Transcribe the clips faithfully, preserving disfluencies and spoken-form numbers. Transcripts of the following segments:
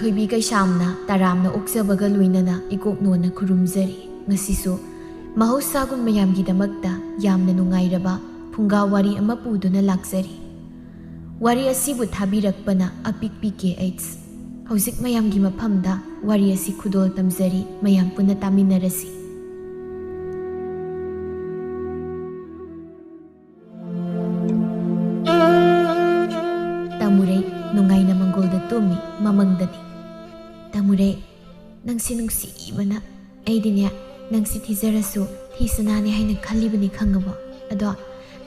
ꯊꯣꯏꯕꯤ ꯀꯩꯁꯥꯝꯅ ꯇꯔꯥꯝꯅ ꯑꯣꯛꯆꯕꯒ ꯂꯣꯏꯅꯅ ꯏꯀꯣꯛ ꯅꯣꯟꯅ ꯈꯨꯔꯨꯝꯖꯔꯤ꯫ ꯉꯁꯤꯁꯨ ꯃꯍꯧꯁꯥꯒꯨꯝ ꯃꯌꯥꯝꯒꯤꯗꯃꯛꯇ ꯌꯥꯝꯅ ꯅꯨꯡꯉꯥꯏꯔꯕ ꯐꯨꯡꯒꯥ ꯋꯥꯔꯤ ꯑꯃ ꯄꯨꯗꯨꯅ ꯂꯥꯛꯆꯔꯤ꯫ ꯋꯥꯔꯤ ꯑꯁꯤꯕꯨ ꯊꯥꯕꯤꯔꯛꯄꯅ ꯑꯄꯤꯛꯄꯤ ꯀꯦ ꯑꯩꯆ꯫ ꯍꯧꯖꯤꯛ ꯃꯌꯥꯝꯒꯤ ꯃꯐꯝꯗ ꯋꯥꯔꯤ ꯑꯁꯤ ꯈꯨꯗꯣꯜ ꯇꯝꯖꯔꯤ, ꯃꯌꯥꯝ ꯄꯨꯟꯅ ꯇꯥꯃꯤꯟꯅꯔꯁꯤ꯫ ꯇꯥꯃꯨꯔꯩ ꯅꯨꯡꯉꯥꯏꯅ ꯃꯪꯒꯣꯜꯗ ꯇꯨꯝꯃꯤ꯫ ꯃꯃꯪꯗꯅꯤ꯫ ꯇꯥꯃꯨꯔꯩ, ꯅꯪꯁꯦ ꯅꯨꯡꯁꯤꯕꯅ ꯑꯩꯗꯤꯅꯦ, ꯅꯪꯁꯦ ꯊꯤꯖꯔꯁꯨ ꯊꯤꯁꯅꯥꯅꯦ ꯍꯥꯏꯅ ꯈꯜꯂꯤꯕꯅꯤ, ꯈꯪꯉꯕꯣ? ꯑꯗꯣ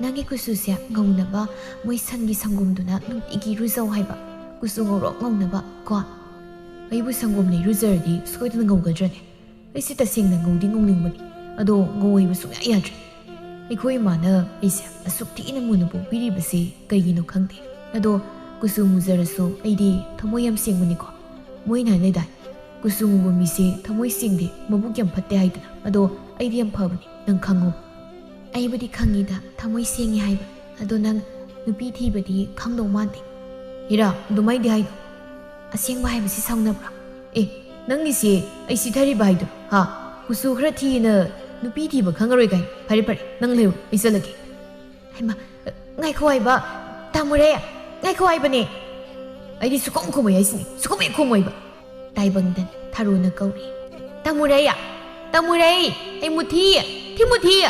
ꯅꯪꯒꯤ ꯀꯨꯆꯨꯁꯦ ꯉꯧꯅꯕ ꯃꯣꯏ ꯁꯟꯒꯤ ꯁꯪꯒꯣꯝꯗꯨꯅ ꯅꯨꯡꯇꯤꯒꯤ ꯏꯔꯨꯖꯧ ꯍꯥꯏꯕ, ꯀꯨꯆꯨ ꯉꯧꯔꯣꯛ ꯉꯧꯅꯕ ꯀꯣ꯫ ꯑꯩꯕꯨ ꯁꯪꯒꯣꯝꯅ ꯏꯔꯨꯖꯔꯗꯤ ꯁꯣꯏꯗꯅ ꯉꯧꯒꯗ꯭ꯔꯅꯦ? ꯑꯩꯁꯦ ꯇꯁꯦꯡꯅ ꯉꯧꯗꯤ ꯉꯧꯅꯤꯡꯕꯅꯤ, ꯑꯗꯣ ꯉꯧ ꯍꯥꯏꯕ ꯁꯨꯡꯌꯥ ꯌꯥꯗ꯭ꯔꯦ꯫ ꯑꯩꯈꯣꯏ ꯏꯃꯥꯅ ꯑꯩꯁꯦ ꯑꯁꯨꯛ ꯊꯤꯅ ꯃꯨꯅ ꯄꯣꯛꯄꯤꯔꯤꯕꯁꯦ ꯀꯩꯒꯤꯅꯣ ꯈꯪꯗꯦ꯫ ꯑꯗꯣ ꯀꯨꯆꯨ ꯃꯨꯖꯔꯁꯨ ꯑꯩꯗꯤ ꯊꯃꯣꯏ ꯌꯥꯝ ꯁꯦꯡꯕꯅꯤꯀꯣ꯫ ꯃꯣꯏꯅ ꯍꯥꯏꯅꯗꯥꯏ, ꯀꯨꯆꯨ ꯃꯨꯕ ꯃꯤꯁꯦ ꯊꯃꯣꯏ ꯁꯦꯡꯗꯦ, ꯃꯕꯨꯛ ꯌꯥꯝ ꯐꯠꯇꯦ ꯍꯥꯏꯗꯅ꯫ ꯑꯗꯣ ꯑꯩꯗꯤ ꯌꯥꯝ ꯐꯕꯅꯤ, ꯅꯪ ꯈꯪꯉꯣ꯫ ꯑꯩꯕꯨꯗꯤ ꯈꯪꯉꯤꯗ ꯊꯃꯣꯏ ꯁꯦꯡꯉꯤ ꯍꯥꯏꯕ, ꯑꯗꯣ ꯅꯪ ꯅꯨꯄꯤ ꯊꯤꯕꯗꯤ ꯈꯪꯗꯧ ꯃꯥꯟꯗꯦ꯫ ꯍꯤꯔꯥ, ꯑꯗꯨꯃꯥꯏꯗꯤ ꯍꯥꯏꯅꯨ꯫ ꯑꯁꯦꯡꯕ ꯍꯥꯏꯕꯁꯤ ꯁꯥꯎꯅꯕ꯭ꯔꯥ? ꯑꯦ, ꯅꯪꯒꯤꯁꯦ ꯑꯩ ꯁꯤꯊꯔꯤꯕ ꯍꯥꯏꯗꯨꯔꯣ? ꯍꯥ? ꯀꯨꯆꯨ ꯈꯔ ꯊꯤꯅ ꯅꯨꯄꯤ ꯊꯤꯕ ꯈꯪꯉꯔꯣꯏ ꯀꯥꯏꯅ? ꯐꯔꯦ, ꯐꯔꯦ, ꯅꯪ ꯂꯩꯔꯣ, ꯑꯩ ꯆꯠꯂꯒꯦ꯫ ꯍꯩꯃꯥ, ꯉꯥꯏꯈꯣ ꯍꯥꯏꯕ, ꯇꯥꯃꯨꯔꯦ, ꯉꯥꯏꯈꯣ ꯍꯥꯏꯕꯅꯦ꯫ ꯑꯩꯗꯤ ꯁꯨꯈꯨꯝ ꯈꯨꯝꯃꯣꯏ ꯍꯥꯏꯁꯤꯅꯤ, ꯁꯨꯈꯨꯝ ꯍꯦꯛ ꯈꯨꯝꯃꯣꯏꯕ꯫ ꯇꯥꯏꯕꯪꯗꯟ ꯊꯔꯣꯅ ꯀꯧꯔꯤ꯫ ꯇꯥꯃꯨꯔꯦ, ꯇꯥꯃꯨꯔꯦ, ꯑꯩ ꯃꯨꯊꯤ, ꯊꯤ ꯃꯨꯊꯤ,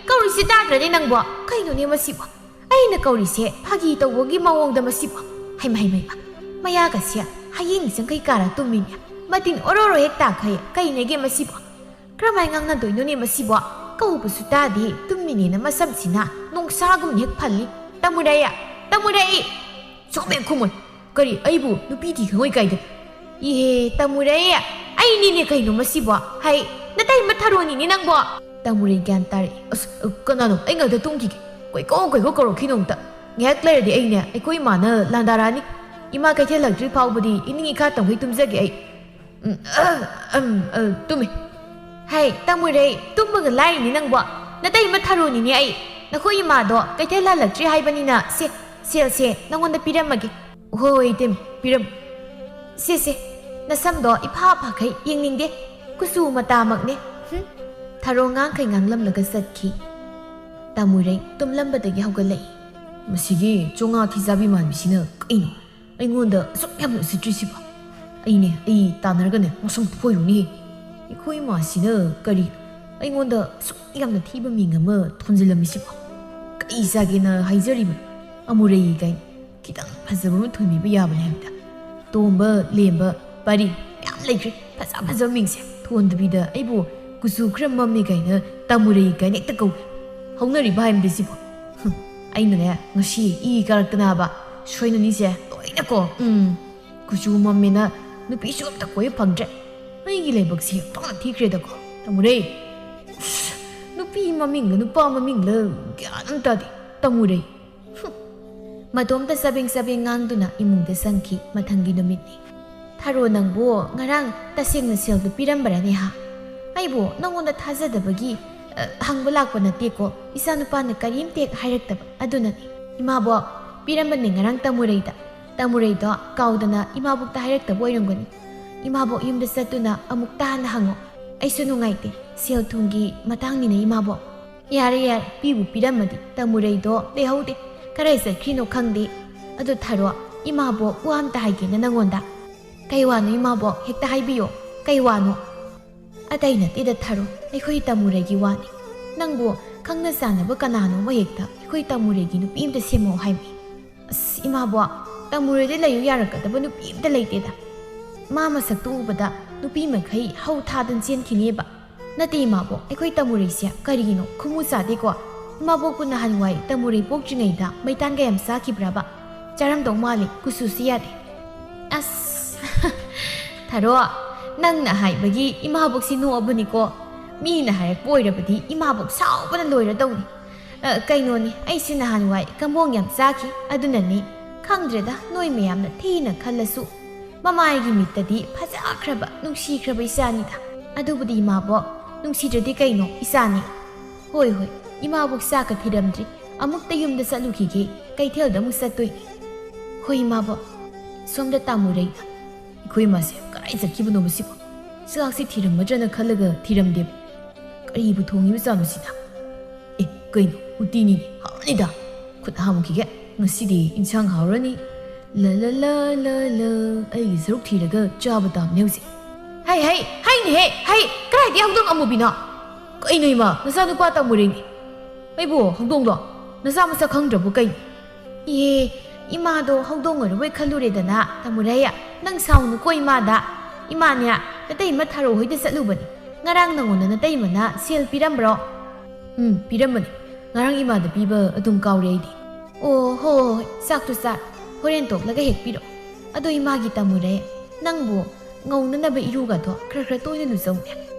ꯀꯧꯔꯤꯁꯤ ꯇꯥꯗ꯭ꯔꯅꯦ ꯅꯪꯕꯣ? ꯀꯩꯅꯣꯅꯦ ꯃꯁꯤꯕꯣ? ꯑꯩꯅ ꯀꯧꯔꯤꯁꯦ ꯐꯥꯒꯤ ꯇꯧꯕꯒꯤ ꯃꯑꯣꯡꯗ ꯃꯁꯤꯕꯣ? ꯍꯩꯃ, ꯍꯩꯃ, ꯍꯩꯃ, ꯃꯌꯥꯒꯁꯦ ꯍꯌꯦꯡ ꯆꯪꯈꯩ ꯀꯥꯔ ꯇꯨꯝꯃꯤꯅꯦ, ꯃꯇꯤꯟ ꯑꯣꯔꯣꯔꯣ ꯍꯦꯛ ꯇꯥꯈꯩ꯫ ꯀꯩꯅꯦꯒꯦ ꯃꯁꯤꯕꯣ? ꯀꯔꯝꯍꯥꯏꯅ ꯉꯥꯡꯅꯗꯣꯏꯅꯣꯅꯦ ꯃꯁꯤꯕꯣ? ꯀꯧꯕꯁꯨ ꯇꯥꯗꯦ, ꯇꯨꯝꯃꯤꯅꯦꯅ ꯃꯁꯝꯁꯤꯅ ꯅꯣꯡꯁꯥꯒꯨꯝ ꯍꯦꯛ ꯐꯜꯂꯤ꯫ ꯇꯥꯃꯨꯔꯦ, ꯇꯥꯃꯨꯔꯦ, ꯁꯨꯈꯨꯝ ꯍꯦꯛ ꯈꯨꯝꯃꯣꯏ꯫ ꯀꯔꯤ, ꯑꯩꯕꯨ ꯅꯨꯄꯤ ꯊꯤ ꯈꯪꯉꯣꯏ ꯀꯥꯏꯗ? ꯏꯍꯦ, ꯇꯥꯃꯨꯔꯦ, ꯑꯩꯅꯤꯅꯦ ꯀꯩꯅꯣ ꯃꯁꯤꯕꯣ? ꯍꯩ, ꯅꯇꯩꯃ ꯊꯔꯣꯅꯤꯅꯦ ꯅꯪꯕꯣ꯫ ꯇꯥꯃꯨꯔꯦ ꯒ꯭ꯌꯥꯟ ꯇꯥꯔꯛꯏ꯫ ꯑꯁ, ꯀꯅꯥꯅꯣ? ꯑꯩ ꯉꯥꯛꯇ ꯇꯨꯝꯈꯤꯒꯦ꯫ ꯀꯣꯏꯀꯧ ꯀꯣꯏꯀꯧ ꯀꯧꯔꯛꯈꯤꯅꯣ ꯑꯝꯇ꯫ ꯉꯥꯏꯍꯥꯛ ꯂꯩꯔꯗꯤ ꯑꯩꯅꯦ, ꯑꯩꯈꯣꯏ ꯏꯃꯥꯅ ꯂꯥꯟꯗꯥꯔꯛꯑꯅꯤ꯫ ꯏꯃꯥ ꯀꯩꯊꯦꯜ ꯍꯜꯂꯛꯇ꯭ꯔꯤ ꯐꯥꯎꯕꯗꯤ ꯏꯅꯤꯡ ꯏꯈꯥ ꯇꯝꯈꯩ ꯇꯨꯝꯖꯒꯦ ꯑꯩ꯫ ꯎꯝ, ꯑ, ꯎꯝ, ꯑ, ꯇꯨꯝꯃꯤ꯫ ꯍꯩ, ꯇꯥꯃꯨꯔꯦ, ꯇꯨꯝꯕꯒ ꯂꯥꯏꯔꯤꯅꯤ ꯅꯪꯕꯣ꯫ ꯅꯇꯩꯃ ꯊꯔꯣꯅꯤꯅꯦ ꯑꯩ꯫ ꯅꯈꯣꯏ ꯏꯃꯥꯗꯣ ꯀꯩꯊꯦꯜ ꯍꯜꯂꯛꯇ꯭ꯔꯤ ꯍꯥꯏꯕꯅꯤꯅ, ꯁꯦ, ꯁꯦꯜꯁꯦ ꯅꯪꯉꯣꯟꯗ ꯄꯤꯔꯝꯃꯒꯦ꯫ ꯍꯣꯏ, ꯏꯇꯩꯃ, ꯄꯤꯔꯝ-, ꯁꯦ, ꯁꯦ, ꯅꯁꯝꯗꯣ ꯏꯐꯥ ꯐꯥꯈꯩ ꯌꯦꯡꯅꯤꯡꯗꯦ꯫ ꯀꯨꯆꯨ ꯃꯇꯥꯃꯛꯅꯦ꯫ ꯍꯨꯝ꯫ ꯊꯔꯣ ꯉꯥꯡꯈꯩ ꯉꯥꯡꯂꯝꯂꯒ ꯆꯠꯈꯤ꯫ ꯇꯥꯃꯨꯔꯩ ꯇꯨꯝꯂꯝꯕꯗꯒꯤ ꯍꯧꯒꯠꯂꯛꯏ꯫ "ꯃꯁꯤꯒꯤ ꯆꯣꯉꯥ ꯊꯤꯖꯥꯕꯤ ꯃꯥꯟꯕꯤꯁꯤꯅ ꯀꯩꯅꯣ ꯑꯩꯉꯣꯟꯗ ꯑꯁꯨꯛ ꯌꯥꯝꯅ ꯎꯁꯤꯠꯇ꯭ꯔꯤꯁꯤꯕꯣ? ꯑꯩꯅꯦ, ꯑꯩ ꯇꯥꯟꯅꯔꯒꯅꯦ ꯃꯁꯝ ꯐꯣꯏꯔꯨꯅꯤ꯫ ꯑꯩꯈꯣꯏ ꯏꯃꯥꯁꯤꯅ ꯀꯔꯤ ꯑꯩꯉꯣꯟꯗ ꯑꯁꯨꯛ ꯌꯥꯝꯅ ꯊꯤꯕ ꯃꯤꯡ ꯑꯃ ꯊꯣꯟꯖꯤꯜꯂꯝꯃꯤꯁꯤꯕꯣ? ꯀꯩ ꯆꯥꯒꯦꯅ ꯍꯥꯏꯖꯔꯤꯕꯅꯣ? ꯑꯃꯨꯔꯩ ꯀꯥꯏꯅ ꯈꯤꯇꯪ ꯐꯖꯕ ꯑꯃ ꯊꯣꯟꯕꯤꯕ ꯌꯥꯕꯅꯦ ꯍꯥꯏꯕꯗ꯫ ꯇꯣꯝꯕ, ꯂꯦꯝꯕ, ꯄꯥꯔꯤ ꯃꯌꯥꯝ ꯂꯩꯈ꯭ꯔꯦ꯫ ꯐꯖ ꯐꯖꯕ ꯃꯤꯡꯁꯦ ꯊꯣꯟꯗꯕꯤꯗ ꯑꯩꯕꯨ ꯀꯨꯆꯨ ꯈꯔ ꯃꯝꯃꯦ ꯀꯥꯏꯅ ꯇꯥꯃꯨꯔꯩ ꯀꯥꯏꯅ ꯍꯦꯛꯇ ꯀꯧꯏ꯫ ꯍꯧꯅꯔꯤꯕ ꯍꯥꯏꯕꯗꯤ ꯁꯤꯕꯣ꯫ ꯍꯨꯝ, ꯑꯩꯅꯅꯦ ꯉꯁꯤ ꯏ ꯀꯥꯔꯛꯇꯅꯕ ꯁꯣꯏꯅꯅꯤꯁꯦ ꯂꯣꯏꯅꯀꯣ꯫ ꯎꯝ, ꯀꯨꯆꯨ ꯃꯝꯃꯦꯅ ꯅꯨꯄꯤꯁꯨ ꯑꯝꯇ ꯀꯣꯏꯕ ꯐꯪꯗ꯭ꯔꯦ꯫ ꯑꯩꯒꯤ ꯂꯥꯏꯕꯛꯁꯤ ꯑꯣꯟꯊꯣꯛꯅ ꯊꯤꯈ꯭ꯔꯦꯗꯀꯣ ꯇꯥꯃꯨꯔꯩ꯫ ꯅꯨꯄꯤ ꯃꯃꯤꯡꯂ ꯅꯨꯄꯥ ꯃꯃꯤꯡꯂ ꯒ꯭ꯌꯥꯟ ꯑꯃ ꯇꯥꯗꯦ ꯇꯥꯃꯨꯔꯩ꯫ ꯍꯨꯝ꯫ ꯃꯇꯣꯝꯇ ꯆꯕꯦꯡ ꯆꯕꯦꯡ ꯉꯥꯡꯗꯨꯅ ꯏꯃꯨꯡꯗ ꯆꯪꯈꯤ꯫ ꯃꯊꯪꯒꯤ ꯅꯨꯃꯤꯠꯅꯤ꯫ "ꯊꯔꯣ, ꯅꯪꯕꯨ ꯉꯔꯥꯡ ꯇꯁꯦꯡꯅ ꯁꯦꯜꯗꯨ ꯄꯤꯔꯝꯕ꯭ꯔꯅꯦ ꯍꯥ? ꯑꯩꯕꯨ ꯅꯉꯣꯟꯗ ꯊꯥꯖꯗꯕꯒꯤ, ꯑ, ꯍꯪꯕ ꯂꯥꯛꯄ ꯅꯠꯇꯦꯀꯣ꯫ ꯏꯆꯥꯅꯨꯄꯥꯅ ꯀꯔꯤꯝꯇ ꯍꯦꯛ ꯍꯥꯏꯔꯛꯇꯕ ꯑꯗꯨꯅꯅꯤ꯫ ꯏꯃꯥꯕꯣꯛ, ꯄꯤꯔꯝꯕꯅꯦ ꯉꯔꯥꯡ ꯇꯥꯃꯨꯔꯩꯗ꯫ ꯇꯥꯃꯨꯔꯩꯗꯣ ꯀꯥꯎꯗꯅ ꯏꯃꯥꯕꯣꯛꯇ ꯍꯥꯏꯔꯛꯇꯕ ꯑꯣꯏꯔꯝꯒꯅꯤ꯫ ꯏꯃꯥꯕꯣꯛ ꯌꯨꯝꯗ ꯆꯠꯇꯨꯅ ꯑꯃꯨꯛꯇ ꯍꯟꯅ ꯍꯪꯉꯣ꯫ ꯑꯩꯁꯨ ꯅꯨꯡꯉꯥꯏꯇꯦ꯫ ꯁꯦꯜ ꯊꯨꯝꯒꯤ ꯃꯇꯥꯡꯅꯤꯅ ꯏꯃꯥꯕꯣꯛ꯫" "ꯌꯥꯔꯦ, ꯌꯥꯔꯦ, ꯄꯤꯕꯨ ꯄꯤꯔꯝꯃꯗꯤ ꯇꯥꯃꯨꯔꯩꯗꯣ ꯂꯩꯍꯧꯗꯦ꯫ ꯀꯗꯥꯏ ꯆꯠꯈ꯭ꯔꯤꯅꯣ ꯈꯪꯗꯦ꯫ ꯑꯗꯣ ꯊꯔꯣ, ꯏꯃꯥꯕꯣꯛ ꯋꯥ ꯑꯝꯇ ꯍꯥꯏꯒꯦꯅ ꯅꯪꯉꯣꯟꯗ꯫" "ꯀꯩ ꯋꯥꯅꯣ ꯏꯃꯥꯕꯣꯛ? ꯍꯦꯛꯇ ꯍꯥꯏꯕꯤꯌꯣ꯫ ꯀꯩ ꯋꯥꯅꯣ?" "ꯑꯇꯩ ꯅꯠꯇꯦꯗ ꯊꯔꯣ, ꯑꯩꯈꯣꯏ ꯇꯥꯃꯨꯔꯩꯒꯤ ꯋꯥꯅꯤ꯫ ꯅꯪꯕꯨ ꯈꯪꯅ ꯆꯥꯟꯅꯕ ꯀꯅꯥꯅꯣꯃ ꯍꯦꯛꯇ ꯑꯩꯈꯣꯏ ꯇꯥꯃꯨꯔꯩꯒꯤ ꯅꯨꯄꯤ ꯑꯝꯇ ꯁꯦꯝꯃꯛꯑꯣ ꯍꯥꯏꯕꯅꯤ꯫" "ꯑꯁ ꯏꯃꯥꯕꯣꯛ, ꯇꯥꯃꯨꯔꯩꯗ ꯂꯩꯌꯨ ꯌꯥꯔꯛꯀꯗꯕ ꯅꯨꯄꯤ ꯑꯝꯇ ꯂꯩꯇꯦꯗ꯫ ꯃꯥ ꯃꯁꯛꯇꯨ ꯎꯕꯗ ꯅꯨꯄꯤ ꯃꯈꯩ ꯍꯧ ꯊꯥꯗꯨꯅ ꯆꯦꯟꯈꯤꯅꯦꯕ꯫" "ꯅꯠꯇꯦ ꯏꯃꯥꯕꯣꯛ, ꯑꯩꯈꯣꯏ ꯇꯥꯃꯨꯔꯩꯁꯦ ꯀꯔꯤꯒꯤꯅꯣ ꯈꯨꯃꯨ ꯆꯥꯗꯦꯀꯣ? ꯏꯃꯥꯕꯣꯛꯄꯨ ꯅꯍꯥꯟꯋꯥꯏ ꯇꯥꯃꯨꯔꯩ ꯄꯣꯛꯇ꯭ꯔꯤꯉꯩꯗ ꯃꯩꯇꯥꯟꯒ ꯌꯥꯝ ꯆꯥꯈꯤꯕ꯭ꯔꯕ? ꯆꯥꯔꯝꯗꯧ ꯃꯥꯜꯂꯤ, ꯀꯨꯆꯨꯁꯤ ꯌꯥꯗꯦ꯫" "ꯑꯁ, ꯊꯔꯣ, ꯅꯪꯅ ꯍꯥꯏꯕꯒꯤ ꯏꯃꯥꯕꯣꯛꯁꯤ ꯅꯣꯛꯑꯕꯅꯤꯀꯣ꯫ ꯃꯤꯅ ꯍꯥꯏꯔꯛꯄ ꯑꯣꯏꯔꯕꯗꯤ ꯏꯃꯥꯕꯣꯛ ꯁꯥꯎꯕꯅ ꯂꯣꯏꯔꯗꯧꯅꯤ꯫ ꯑ, ꯀꯩꯅꯣꯅꯤ, ꯑꯩꯁꯦ ꯅꯍꯥꯟꯋꯥꯏ ꯀꯝꯕꯣꯡ ꯌꯥꯝ ꯆꯥꯈꯤ, ꯑꯗꯨꯅꯅꯤ꯫ ꯈꯪꯗ꯭ꯔꯦꯗ, ꯅꯣꯏ ꯃꯌꯥꯝꯅ ꯊꯤꯅ ꯈꯜꯂꯁꯨ ꯃꯃꯥꯏꯒꯤ ꯃꯤꯠꯇꯗꯤ ꯐꯖꯈ꯭ꯔꯕ, ꯅꯨꯡꯁꯤꯈ꯭ꯔꯕ ꯏꯆꯥꯅꯤꯗ꯫ ꯑꯗꯨꯕꯨꯗꯤ ꯏꯃꯥꯕꯣꯛ, ꯅꯨꯡꯁꯤꯗ꯭ꯔꯗꯤ ꯀꯩꯅꯣ, ꯏꯆꯥꯅꯤ꯫" "ꯍꯣꯏ, ꯍꯣꯏ, ꯏꯃꯥꯕꯣꯛ ꯆꯥꯛꯀ ꯊꯤꯔꯝꯗ꯭ꯔꯤ꯫ ꯑꯃꯨꯛꯇ ꯌꯨꯝꯗ ꯆꯠꯂꯨꯈꯤꯒꯦ, ꯀꯩꯊꯦꯜꯗ ꯑꯃꯨꯛ ꯆꯠꯇꯣꯏꯅꯤ꯫" "ꯍꯣꯏ ꯏꯃꯥꯕꯣꯛ꯫" ꯁꯣꯝꯗ ꯇꯥꯃꯨꯔꯩ ꯑꯩꯈꯣꯏ ꯏꯃꯥꯁꯦ ꯀꯗꯥꯏ ꯆꯠꯈꯤꯕꯅꯣꯕ ꯁꯤꯕꯣ? ꯆꯥꯛꯁꯤ ꯊꯤꯔꯝꯃꯗ꯭ꯔꯅ ꯈꯜꯂꯒ ꯊꯤꯔꯝꯗꯦꯕ꯫ ꯀꯔꯤꯕꯨ ꯊꯣꯡꯉꯤꯕꯖꯥꯠꯅꯣ ꯁꯤꯅ? ꯑꯦ, ꯀꯩꯅꯣ, ꯎꯇꯤꯅꯤꯅꯦ, ꯍꯥꯎꯔꯅꯤꯗ꯫ ꯈꯨꯠ ꯍꯥꯝꯈꯤꯒꯦ꯫ ꯉꯁꯤꯗꯤ ꯏꯟꯁꯥꯡ ꯍꯥꯎꯔꯅꯤ꯫ ꯂ ꯂ ꯂ ꯂ ꯂ, ꯑꯩꯒꯤ ꯁꯔꯨꯛ ꯊꯤꯔꯒ ꯆꯥꯕ ꯇꯥꯕꯅꯦ ꯍꯧꯖꯤꯛ꯫ ꯍꯩ, ꯍꯩ, ꯍꯩꯅꯦꯍꯦ, ꯍꯩ! ꯀꯗꯥꯏꯗꯒꯤ ꯍꯧꯗꯣꯡ ꯑꯃꯨꯕꯤꯅꯣ? ꯀꯩꯅꯣ ꯏꯃꯥ, ꯅꯆꯥꯅꯨꯄꯥ ꯇꯥꯃꯨꯔꯦꯅꯦ꯫ ꯑꯩꯕꯨ ꯍꯧꯗꯣꯡꯂꯣ? ꯅꯆꯥ ꯃꯁꯛ ꯈꯪꯗ꯭ꯔꯕꯣ ꯀꯩꯅꯣ? ꯏꯍꯦ, ꯏꯃꯥꯗꯣ ꯍꯧꯗꯣꯡ ꯑꯣꯏꯔꯕꯣꯏ ꯈꯜꯂꯨꯔꯦꯗꯅ, ꯇꯥꯃꯨꯔꯩ꯫ ꯅꯪ ꯁꯥꯎꯅꯨꯀꯣ ꯏꯃꯥꯗ꯫ ꯏꯃꯥꯅꯦ, ꯅꯇꯩꯃ ꯊꯔꯣ ꯍꯣꯏꯗ ꯆꯠꯂꯨꯕꯅꯤ꯫ ꯉꯔꯥꯡ ꯅꯉꯣꯟꯗ ꯅꯇꯩꯃꯅ ꯁꯦꯜ ꯄꯤꯔꯝꯕ꯭ꯔꯣ? ꯎꯝ, ꯄꯤꯔꯝꯕꯅꯤ꯫ ꯉꯔꯥꯡ ꯏꯃꯥꯗ ꯄꯤꯕ ꯑꯗꯨꯝ ꯀꯥꯎꯔꯦ ꯑꯩꯗꯤ꯫ ꯑꯣ, ꯍꯣ, ꯍꯣ, ꯍꯣꯏ, ꯆꯥꯛꯇꯨ ꯆꯥꯔꯣ꯫ ꯍꯣꯔꯦꯟ ꯇꯣꯛꯂꯒ ꯍꯦꯛ ꯄꯤꯔꯛꯑꯣ꯫ ꯑꯗꯣ ꯏꯃꯥꯒꯤ ꯇꯥꯃꯨꯔꯩ, ꯅꯪꯕꯨ ꯉꯧꯅꯅꯕ ꯏꯔꯨꯒꯗꯣ ꯈꯔ ꯈꯔ ꯇꯣꯏꯅ ꯂꯨꯖꯧꯅꯦ꯫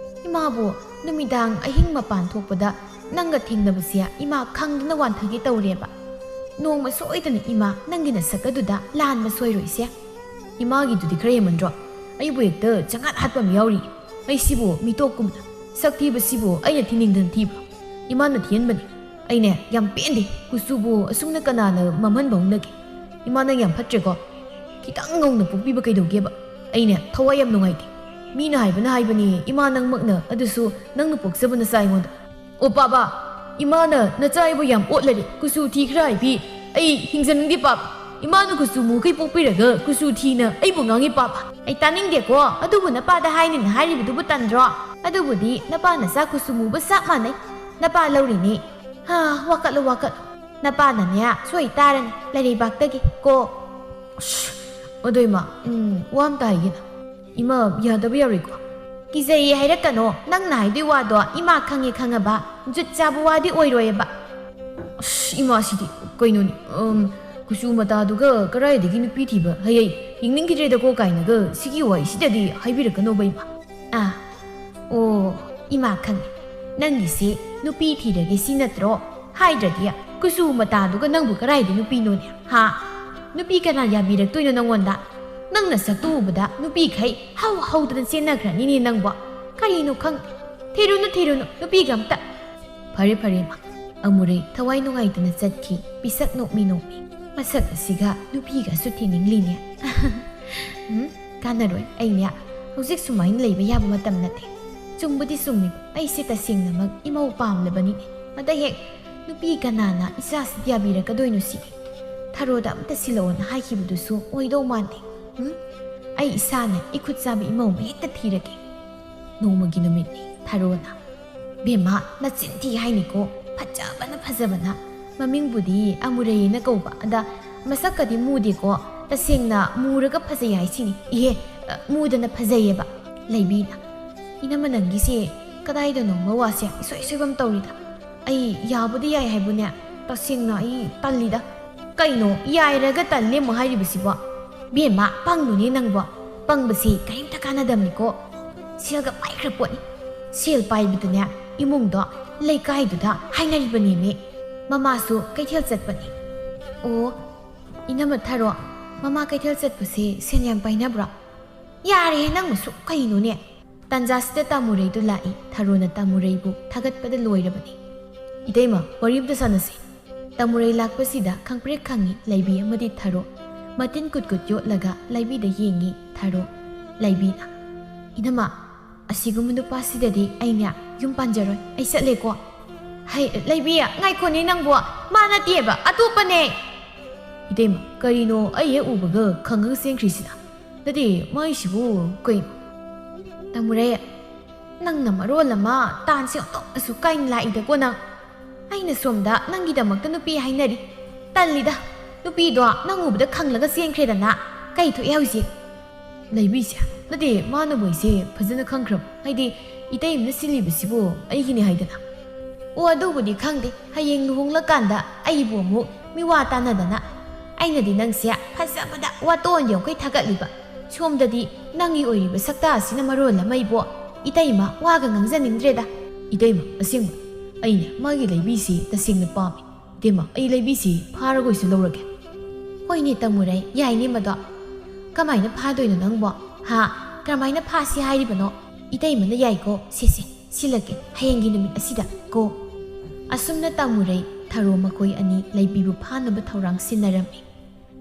ꯏꯃꯥꯕꯨ ꯅꯨꯃꯤꯗꯥꯡ ꯑꯍꯤꯡ ꯃꯄꯥꯟ ꯊꯣꯛꯄꯗ ꯅꯪꯒ ꯊꯦꯡꯅꯕꯁꯦ ꯏꯃꯥ ꯈꯪꯗꯅ ꯋꯥꯟꯊꯒꯦ ꯇꯧꯔꯦꯕ꯫ ꯅꯣꯡꯃ ꯁꯣꯏꯗꯅ ꯏꯃꯥ ꯅꯪꯒꯤ ꯅꯁꯛ ꯑꯗꯨꯗ ꯂꯥꯟꯕ ꯁꯣꯏꯔꯣꯏꯁꯦ꯫ ꯏꯃꯥꯒꯤꯗꯨꯗꯤ ꯈꯔ ꯍꯦꯟꯃꯟꯗ꯭ꯔꯣ? ꯑꯩꯕꯨ ꯍꯦꯛꯇ ꯆꯉꯥꯠ ꯍꯥꯠꯄ ꯑꯃ ꯌꯥꯎꯔꯤ꯫ ꯑꯩꯁꯤꯕꯨ ꯃꯤꯇꯣꯞꯀꯨꯝꯅ ꯁꯛ ꯊꯤꯕꯁꯤꯕꯨ ꯑꯩꯅ ꯊꯤꯅꯤꯡꯗꯅ ꯊꯤꯕ꯭ꯔꯣ? ꯏꯃꯥꯅ ꯊꯤꯍꯟꯕꯅꯤ꯫ ꯑꯩꯅꯦ ꯌꯥꯝ ꯄꯦꯟꯗꯦ꯫ ꯀꯨꯆꯨꯕꯨ ꯑꯁꯨꯝꯅ ꯀꯅꯥꯅ ꯃꯝꯍꯟꯕ ꯍꯧꯅꯒꯦ? ꯏꯃꯥ ꯅꯪ ꯌꯥꯝ ꯐꯠꯇ꯭ꯔꯦꯀꯣ꯫ ꯈꯤꯇꯪ ꯉꯧꯅ ꯄꯣꯛꯄꯤꯕ ꯀꯩꯗꯧꯒꯦꯕ? ꯑꯩꯅꯦ ꯊꯋꯥꯏ ꯌꯥꯝ ꯅꯨꯡꯉꯥꯏꯇꯦ꯫ ꯃꯤꯅ ꯍꯥꯏꯕꯅ ꯍꯥꯏꯕꯅꯦ, ꯏꯃꯥ ꯅꯪꯃꯛꯅ, ꯑꯗꯨꯁꯨ ꯅꯪꯅ ꯄꯣꯛꯆꯕ ꯅꯆꯥ ꯑꯩꯉꯣꯟꯗ꯫ ꯑꯣ ꯄꯥꯕ, ꯏꯃꯥꯅ ꯅꯆꯥ ꯑꯩꯕꯨ ꯌꯥꯝ ꯑꯣꯠꯂꯔꯦ꯫ ꯀꯨꯆꯨ ꯊꯤꯈ꯭ꯔ ꯍꯥꯏꯕꯤ ꯑꯩ ꯍꯤꯡꯖꯅꯤꯡꯗꯦ ꯄꯥꯕ꯫ ꯏꯃꯥꯅ ꯀꯨꯆꯨ ꯃꯨꯈꯩ ꯄꯣꯛꯄꯤꯔꯒ ꯀꯨꯆꯨ ꯊꯤꯅ ꯑꯩꯕꯨ ꯉꯥꯡꯉꯤ ꯄꯥꯕ꯫ ꯑꯩ ꯇꯥꯅꯤꯡꯗꯦꯀꯣ, ꯑꯗꯨꯕꯨ ꯅꯄꯥꯗ ꯍꯥꯏꯅꯤꯅ ꯍꯥꯏꯔꯤꯕꯗꯨꯕꯨ ꯇꯟꯗ꯭ꯔꯣ? ꯑꯗꯨꯕꯨꯗꯤ ꯅꯄꯥ ꯅꯆꯥ ꯀꯨꯆꯨ ꯃꯨꯕ ꯆꯞ ꯃꯥꯟꯅꯩ꯫ ꯅꯄꯥ ꯂꯧꯔꯤꯅꯦ꯫ ꯍꯥ, ꯋꯥꯀꯠꯂꯨ, ꯋꯥꯀꯠꯂꯨ꯫ ꯅꯄꯥꯅꯅꯦ ꯁꯣꯏ ꯇꯥꯔꯅꯤ ꯂꯩꯔꯩꯕꯥꯛꯇꯒꯤ ꯀꯣ꯫ ꯑꯁ, ꯑꯗꯣ ꯏꯃꯥ, ꯎꯝ, ꯋꯥ ꯑꯝꯇ ꯍꯥꯏꯒꯦꯅ꯫ ꯏꯃꯥ, ꯌꯥꯗꯕ ꯌꯥꯔꯣꯏꯀꯣ꯫ ꯀꯤꯖꯩꯌꯦ ꯍꯥꯏꯔꯛꯀꯅꯣ꯫ ꯅꯪꯅ ꯍꯥꯏꯗꯣꯏ ꯋꯥꯗꯣ ꯏꯃꯥ ꯈꯪꯉꯦ ꯈꯪꯉꯕ꯫ ꯖꯨꯠ ꯆꯥꯕ ꯋꯥꯗꯤ ꯑꯣꯏꯔꯣꯏꯕ꯫ ꯑꯁ, ꯏꯃꯥꯁꯤꯗꯤ ꯀꯩꯅꯣꯅꯦ? ꯎꯝ, ꯀꯨꯆꯨ ꯃꯇꯥꯗꯨꯒ ꯀꯔꯥꯏꯗꯒꯤ ꯅꯨꯄꯤ ꯊꯤꯕ? ꯍꯌꯦ, ꯌꯦꯡꯅꯤꯡꯈꯤꯗ꯭ꯔꯦꯗꯀꯣ ꯀꯥꯏꯅꯒ ꯁꯤꯒꯤ ꯋꯥꯔꯤꯁꯤꯗꯗꯤ ꯍꯥꯏꯕꯤꯔꯛꯀꯅꯣꯕ ꯏꯃꯥ꯫ ꯑꯥ, ꯑꯣ, ꯏꯃꯥ ꯈꯪꯉꯦ꯫ ꯅꯪꯒꯤꯁꯤ ꯅꯨꯄꯤ ꯊꯤꯔꯒꯦ ꯁꯤ ꯅꯠꯇ꯭ꯔꯣ? ꯍꯥꯏꯗ꯭ꯔꯗꯤ ꯀꯨꯆꯨ ꯃꯇꯥꯗꯨꯒ ꯅꯪꯕꯨ ꯀꯔꯥꯏꯗ ꯅꯨꯄꯤꯅꯣꯅꯦ? ꯍꯥ? ꯅꯨꯄꯤ ꯀꯅꯥ ꯌꯥꯕꯤꯔꯛꯇꯣꯏꯅꯣ ꯅꯪꯉꯣꯟꯗ? ꯅꯪ ꯅꯁꯛꯇꯨ ꯎꯕꯗ ꯅꯨꯄꯤꯈꯩ ꯍꯧ ꯍꯧꯗꯅ ꯆꯦꯟꯅꯈ꯭ꯔꯅꯤꯅꯦ ꯅꯪꯕꯣ꯫ ꯀꯔꯤꯅꯣ ꯈꯪꯗꯦ꯫ ꯊꯤꯔꯨꯅꯨ, ꯊꯤꯔꯨꯅꯨ, ꯅꯨꯄꯤꯒ ꯑꯝꯇ꯫ ꯐꯔꯦ, ꯐꯔꯦ, ꯏꯃꯥ꯫ ꯑꯃꯨꯔꯩ ꯊꯋꯥꯏ ꯅꯨꯡꯉꯥꯏꯇꯅ ꯆꯠꯈꯤ꯫ ꯄꯤꯁꯛ ꯅꯣꯛꯃꯤ ꯅꯣꯛꯃꯤ꯫ ꯃꯁꯛ ꯑꯁꯤꯒ ꯅꯨꯄꯤꯒꯁꯨ ꯊꯤꯅꯤꯡꯂꯤꯅꯦ꯫ ꯎꯝ? "ꯀꯥꯟꯅꯔꯣꯏ, ꯑꯩꯅꯦ ꯍꯧꯖꯤꯛ ꯁꯨꯃꯥꯏꯅ ꯂꯩꯕ ꯌꯥꯕ ꯃꯇꯝ ꯅꯠꯇꯦ꯫ ꯆꯨꯝꯕꯨꯗꯤ ꯆꯨꯝꯃꯤ, ꯑꯩꯁꯦ ꯇꯁꯦꯡꯅꯃꯛ ꯏꯃꯧ ꯄꯥꯝꯂꯕꯅꯤꯅꯦ꯫ ꯑꯗ ꯍꯦꯛ ꯅꯨꯄꯤ ꯀꯅꯥꯅ ꯏꯆꯥꯁꯤꯗꯤ ꯌꯥꯕꯤꯔꯛꯀꯗꯣꯏꯅꯣ ꯁꯤꯗꯤ? ꯊꯔꯣꯗ ꯑꯝꯇ ꯁꯤꯜꯂꯛꯑꯣꯅ ꯍꯥꯏꯈꯤꯕꯗꯨꯁꯨ ꯑꯣꯏꯗꯧ ꯃꯥꯟꯗꯦ꯫ ꯎꯝ? ꯑꯩ ꯏꯁꯥꯅ ꯏꯈꯨꯠ ꯆꯥꯕ ꯏꯃꯧ ꯑꯃ ꯍꯦꯛꯇ ꯊꯤꯔꯒꯦ"꯫ ꯅꯣꯡꯃꯒꯤ ꯅꯨꯃꯤꯠꯅꯤ꯫ ꯊꯔꯣꯅ, "ꯕꯦꯝꯃ, ꯅꯆꯤꯟ ꯊꯤ ꯍꯥꯏꯅꯤꯀꯣ꯫ ꯐꯖꯕꯅ ꯐꯖꯕꯅ꯫ ꯃꯃꯤꯡꯕꯨꯗꯤ ꯑꯃꯨꯔꯩꯅ ꯀꯧꯕ, ꯑꯗ ꯃꯁꯛꯀꯗꯤ ꯃꯨꯗꯦꯀꯣ꯫ ꯇꯁꯦꯡꯅ ꯃꯨꯔꯒ ꯐꯖꯩ ꯍꯥꯏꯁꯤꯅꯤ꯫ ꯏꯍꯦ, ꯑ, ꯃꯨꯗꯅ ꯐꯖꯩꯌꯦꯕ"꯫ ꯂꯩꯕꯤꯅ, "ꯏꯅꯝꯃ, ꯅꯪꯒꯤꯁꯦ ꯀꯗꯥꯏꯗꯅꯣ ꯃꯋꯥꯁꯦ ꯏꯁꯣꯏ ꯁꯣꯏꯕꯝ ꯇꯧꯔꯤꯗ꯫ ꯑꯩ ꯌꯥꯕꯨꯗꯤ ꯌꯥꯏ ꯍꯥꯏꯕꯨꯅꯦ, ꯇꯁꯦꯡꯅ ꯑꯩ ꯇꯜꯂꯤꯗ"꯫ "ꯀꯩꯅꯣ ꯌꯥꯏꯔꯒ ꯇꯜꯂꯦ ꯑꯃꯨꯛ ꯍꯥꯏꯔꯤꯕꯁꯤꯕꯣ? ꯕꯦꯝꯃ, ꯄꯪꯅꯨꯅꯦ ꯅꯪꯕꯣ꯫ ꯄꯪꯕꯁꯤ ꯀꯔꯤꯝꯇ ꯀꯥꯟꯅꯗꯕꯅꯤꯀꯣ꯫ ꯁꯦꯜꯒ ꯄꯥꯏꯈ꯭ꯔ ꯄꯣꯠꯅꯤ꯫ ꯁꯦꯜ ꯄꯥꯏꯕꯗꯨꯅꯦ, ꯏꯃꯨꯡꯗꯣ ꯂꯩꯀꯥꯏꯗꯨꯗ ꯍꯥꯏꯅꯔꯤꯕꯅꯦꯃꯤ꯫ ꯃꯃꯥꯁꯨ ꯀꯩꯊꯦꯜ ꯆꯠꯄꯅꯤ"꯫ "ꯑꯣ, ꯏꯅꯝꯃ ꯊꯔꯣ, ꯃꯃꯥ ꯀꯩꯊꯦꯜ ꯆꯠꯄꯁꯦ ꯁꯦꯟ ꯌꯥꯝ ꯄꯥꯏꯅꯕ꯭ꯔꯣ?" "ꯌꯥꯔꯦꯍꯦ, ꯅꯪ ꯃꯁꯨ ꯀꯩꯅꯣꯅꯦ?" ꯇꯥꯟꯖꯥꯁꯤꯗ ꯇꯥꯃꯨꯔꯩꯗꯨ ꯂꯥꯛꯏ꯫ ꯊꯔꯣꯅ ꯇꯥꯃꯨꯔꯩꯕꯨ ꯊꯥꯒꯠꯄꯗ ꯂꯣꯏꯔꯕꯅꯤ꯫ "ꯏꯇꯩꯃ, ꯋꯥꯔꯤ ꯑꯝꯇ ꯁꯥꯟꯅꯁꯤ"꯫ ꯇꯥꯃꯨꯔꯩ ꯂꯥꯛꯄꯁꯤꯗ ꯈꯪꯄ꯭ꯔꯦꯛ ꯈꯪꯉꯤ ꯂꯩꯕꯤ ꯑꯃꯗꯤ ꯊꯔꯣ꯫ ꯃꯇꯤꯟ ꯀꯨꯠ ꯀꯨꯠ ꯌꯣꯠꯂꯒ ꯂꯩꯕꯤꯗ ꯌꯦꯡꯉꯤ ꯊꯔꯣ꯫ ꯂꯩꯕꯤꯅ, "ꯏꯅꯝꯃ, ꯑꯁꯤꯒꯨꯝꯕ ꯅꯨꯄꯥꯁꯤꯗꯗꯤ ꯑꯩꯅ ꯌꯨꯝ ꯄꯥꯟꯖꯔꯣꯏ, ꯑꯩ ꯆꯠꯂꯦꯀꯣ"꯫ "ꯍꯩ, ꯂꯩꯕꯤ, ꯉꯥꯏꯈꯣꯅꯦ ꯅꯪꯕꯣ, ꯃꯥ ꯅꯠꯇꯦꯕ, ꯑꯇꯣꯞꯄꯅꯦ"꯫ "ꯏꯇꯩꯃ, ꯀꯔꯤꯅꯣ ꯑꯩ ꯍꯦꯛ ꯎꯕꯒ ꯈꯪꯉꯒ ꯆꯦꯟꯈ꯭ꯔꯤꯁꯤꯅ? ꯅꯠꯇꯦ, ꯃꯥꯏꯁꯤꯕꯨ ꯀꯩꯅꯣ?" ꯇꯥꯃꯨꯔꯩ, "ꯅꯪꯅ ꯃꯔꯣꯜ ꯑꯃ ꯇꯥꯟꯁꯦ ꯑꯣꯟꯊꯣꯛꯅꯁꯨ ꯀꯥꯏꯅ ꯂꯥꯛꯏꯗꯀꯣ ꯅꯪ꯫ ꯑꯩꯅ ꯁꯣꯝꯗ ꯅꯪꯒꯤꯗꯃꯛꯇ ꯅꯨꯄꯤ ꯍꯥꯏꯅꯔꯤ꯫ ꯇꯜꯂꯤꯗ, ꯅꯨꯄꯤꯗꯣ ꯅꯪ ꯎꯕꯗ ꯈꯪꯂꯒ ꯆꯦꯟꯈ꯭ꯔꯦꯗꯅ꯫ ꯀꯩ ꯊꯣꯛꯑꯦ ꯍꯧꯖꯤꯛ?" ꯂꯩꯕꯤꯁꯦ, ꯅꯠꯇꯦ, ꯃꯥꯅꯕꯨ ꯑꯩꯁꯦ ꯐꯖꯅ ꯈꯪꯈ꯭ꯔꯕ꯫ ꯍꯥꯏꯗꯤ, ꯏꯇꯩꯃꯅ ꯁꯤꯜꯂꯤꯕꯁꯤꯕꯨ ꯑꯩꯒꯤꯅꯤ ꯍꯥꯏꯗꯅ꯫ "ꯑꯣ, ꯑꯗꯨꯕꯨꯗꯤ ꯈꯪꯗꯦ꯫ ꯍꯌꯦꯡ ꯂꯨꯍꯣꯡꯂꯀꯥꯟꯗ ꯑꯩꯕꯨ ꯑꯃꯨꯛ ꯃꯤꯋꯥ ꯇꯥꯅꯗꯅ꯫ ꯑꯩꯅꯗꯤ ꯅꯪꯁꯦ ꯐꯖꯕꯗ ꯋꯥꯇꯣꯟ ꯌꯧꯈꯩ ꯊꯥꯒꯠꯂꯤꯕ꯫ ꯁꯣꯝꯗꯗꯤ ꯅꯪꯒꯤ ꯑꯣꯏꯔꯤꯕ ꯁꯛꯇꯥ ꯑꯁꯤꯅ ꯃꯔꯣꯜ ꯑꯃ ꯏꯕꯣ꯫ ꯏꯇꯩꯃ, ꯋꯥꯒ ꯉꯥꯡꯖꯅꯤꯡꯗ꯭ꯔꯦꯗ"꯫ "ꯏꯇꯩꯃ, ꯑꯁꯦꯡꯕ ꯑꯩꯅ ꯃꯥꯒꯤ ꯂꯩꯕꯤꯁꯤ ꯇꯁꯦꯡꯅ ꯄꯥꯝꯃꯤ꯫ ꯏꯇꯩꯃ, ꯑꯩ ꯂꯩꯕꯤꯁꯤ ꯐꯥꯔꯒ ꯑꯣꯏꯁꯨ ꯂꯧꯔꯒꯦ"꯫ "ꯍꯣꯏꯅꯦ ꯇꯥꯃꯨꯔꯩ, ꯌꯥꯏꯅꯦ ꯃꯗꯣ꯫ ꯀꯃꯥꯏꯅ ꯐꯥꯗꯣꯏꯅꯣ ꯅꯪꯕꯣ? ꯍꯥ? ꯀꯔꯝꯍꯥꯏꯅ ꯐꯥꯁꯤ ꯍꯥꯏꯔꯤꯕꯅꯣ? ꯏꯇꯩꯃꯅ ꯌꯥꯏꯀꯣ꯫ ꯁꯦ, ꯁꯦ, ꯁꯤꯜꯂꯒꯦ ꯍꯌꯦꯡꯒꯤ ꯅꯨꯃꯤꯠ ꯑꯁꯤꯗ ꯀꯣ"꯫ ꯑꯁꯨꯝꯅ ꯇꯥꯃꯨꯔꯩ ꯊꯔꯣ ꯃꯈꯣꯏ ꯑꯅꯤ ꯂꯩꯕꯤꯕꯨ ꯐꯥꯅꯕ ꯊꯧꯔꯥꯡ ꯁꯤꯟꯅꯔꯝꯃꯤ꯫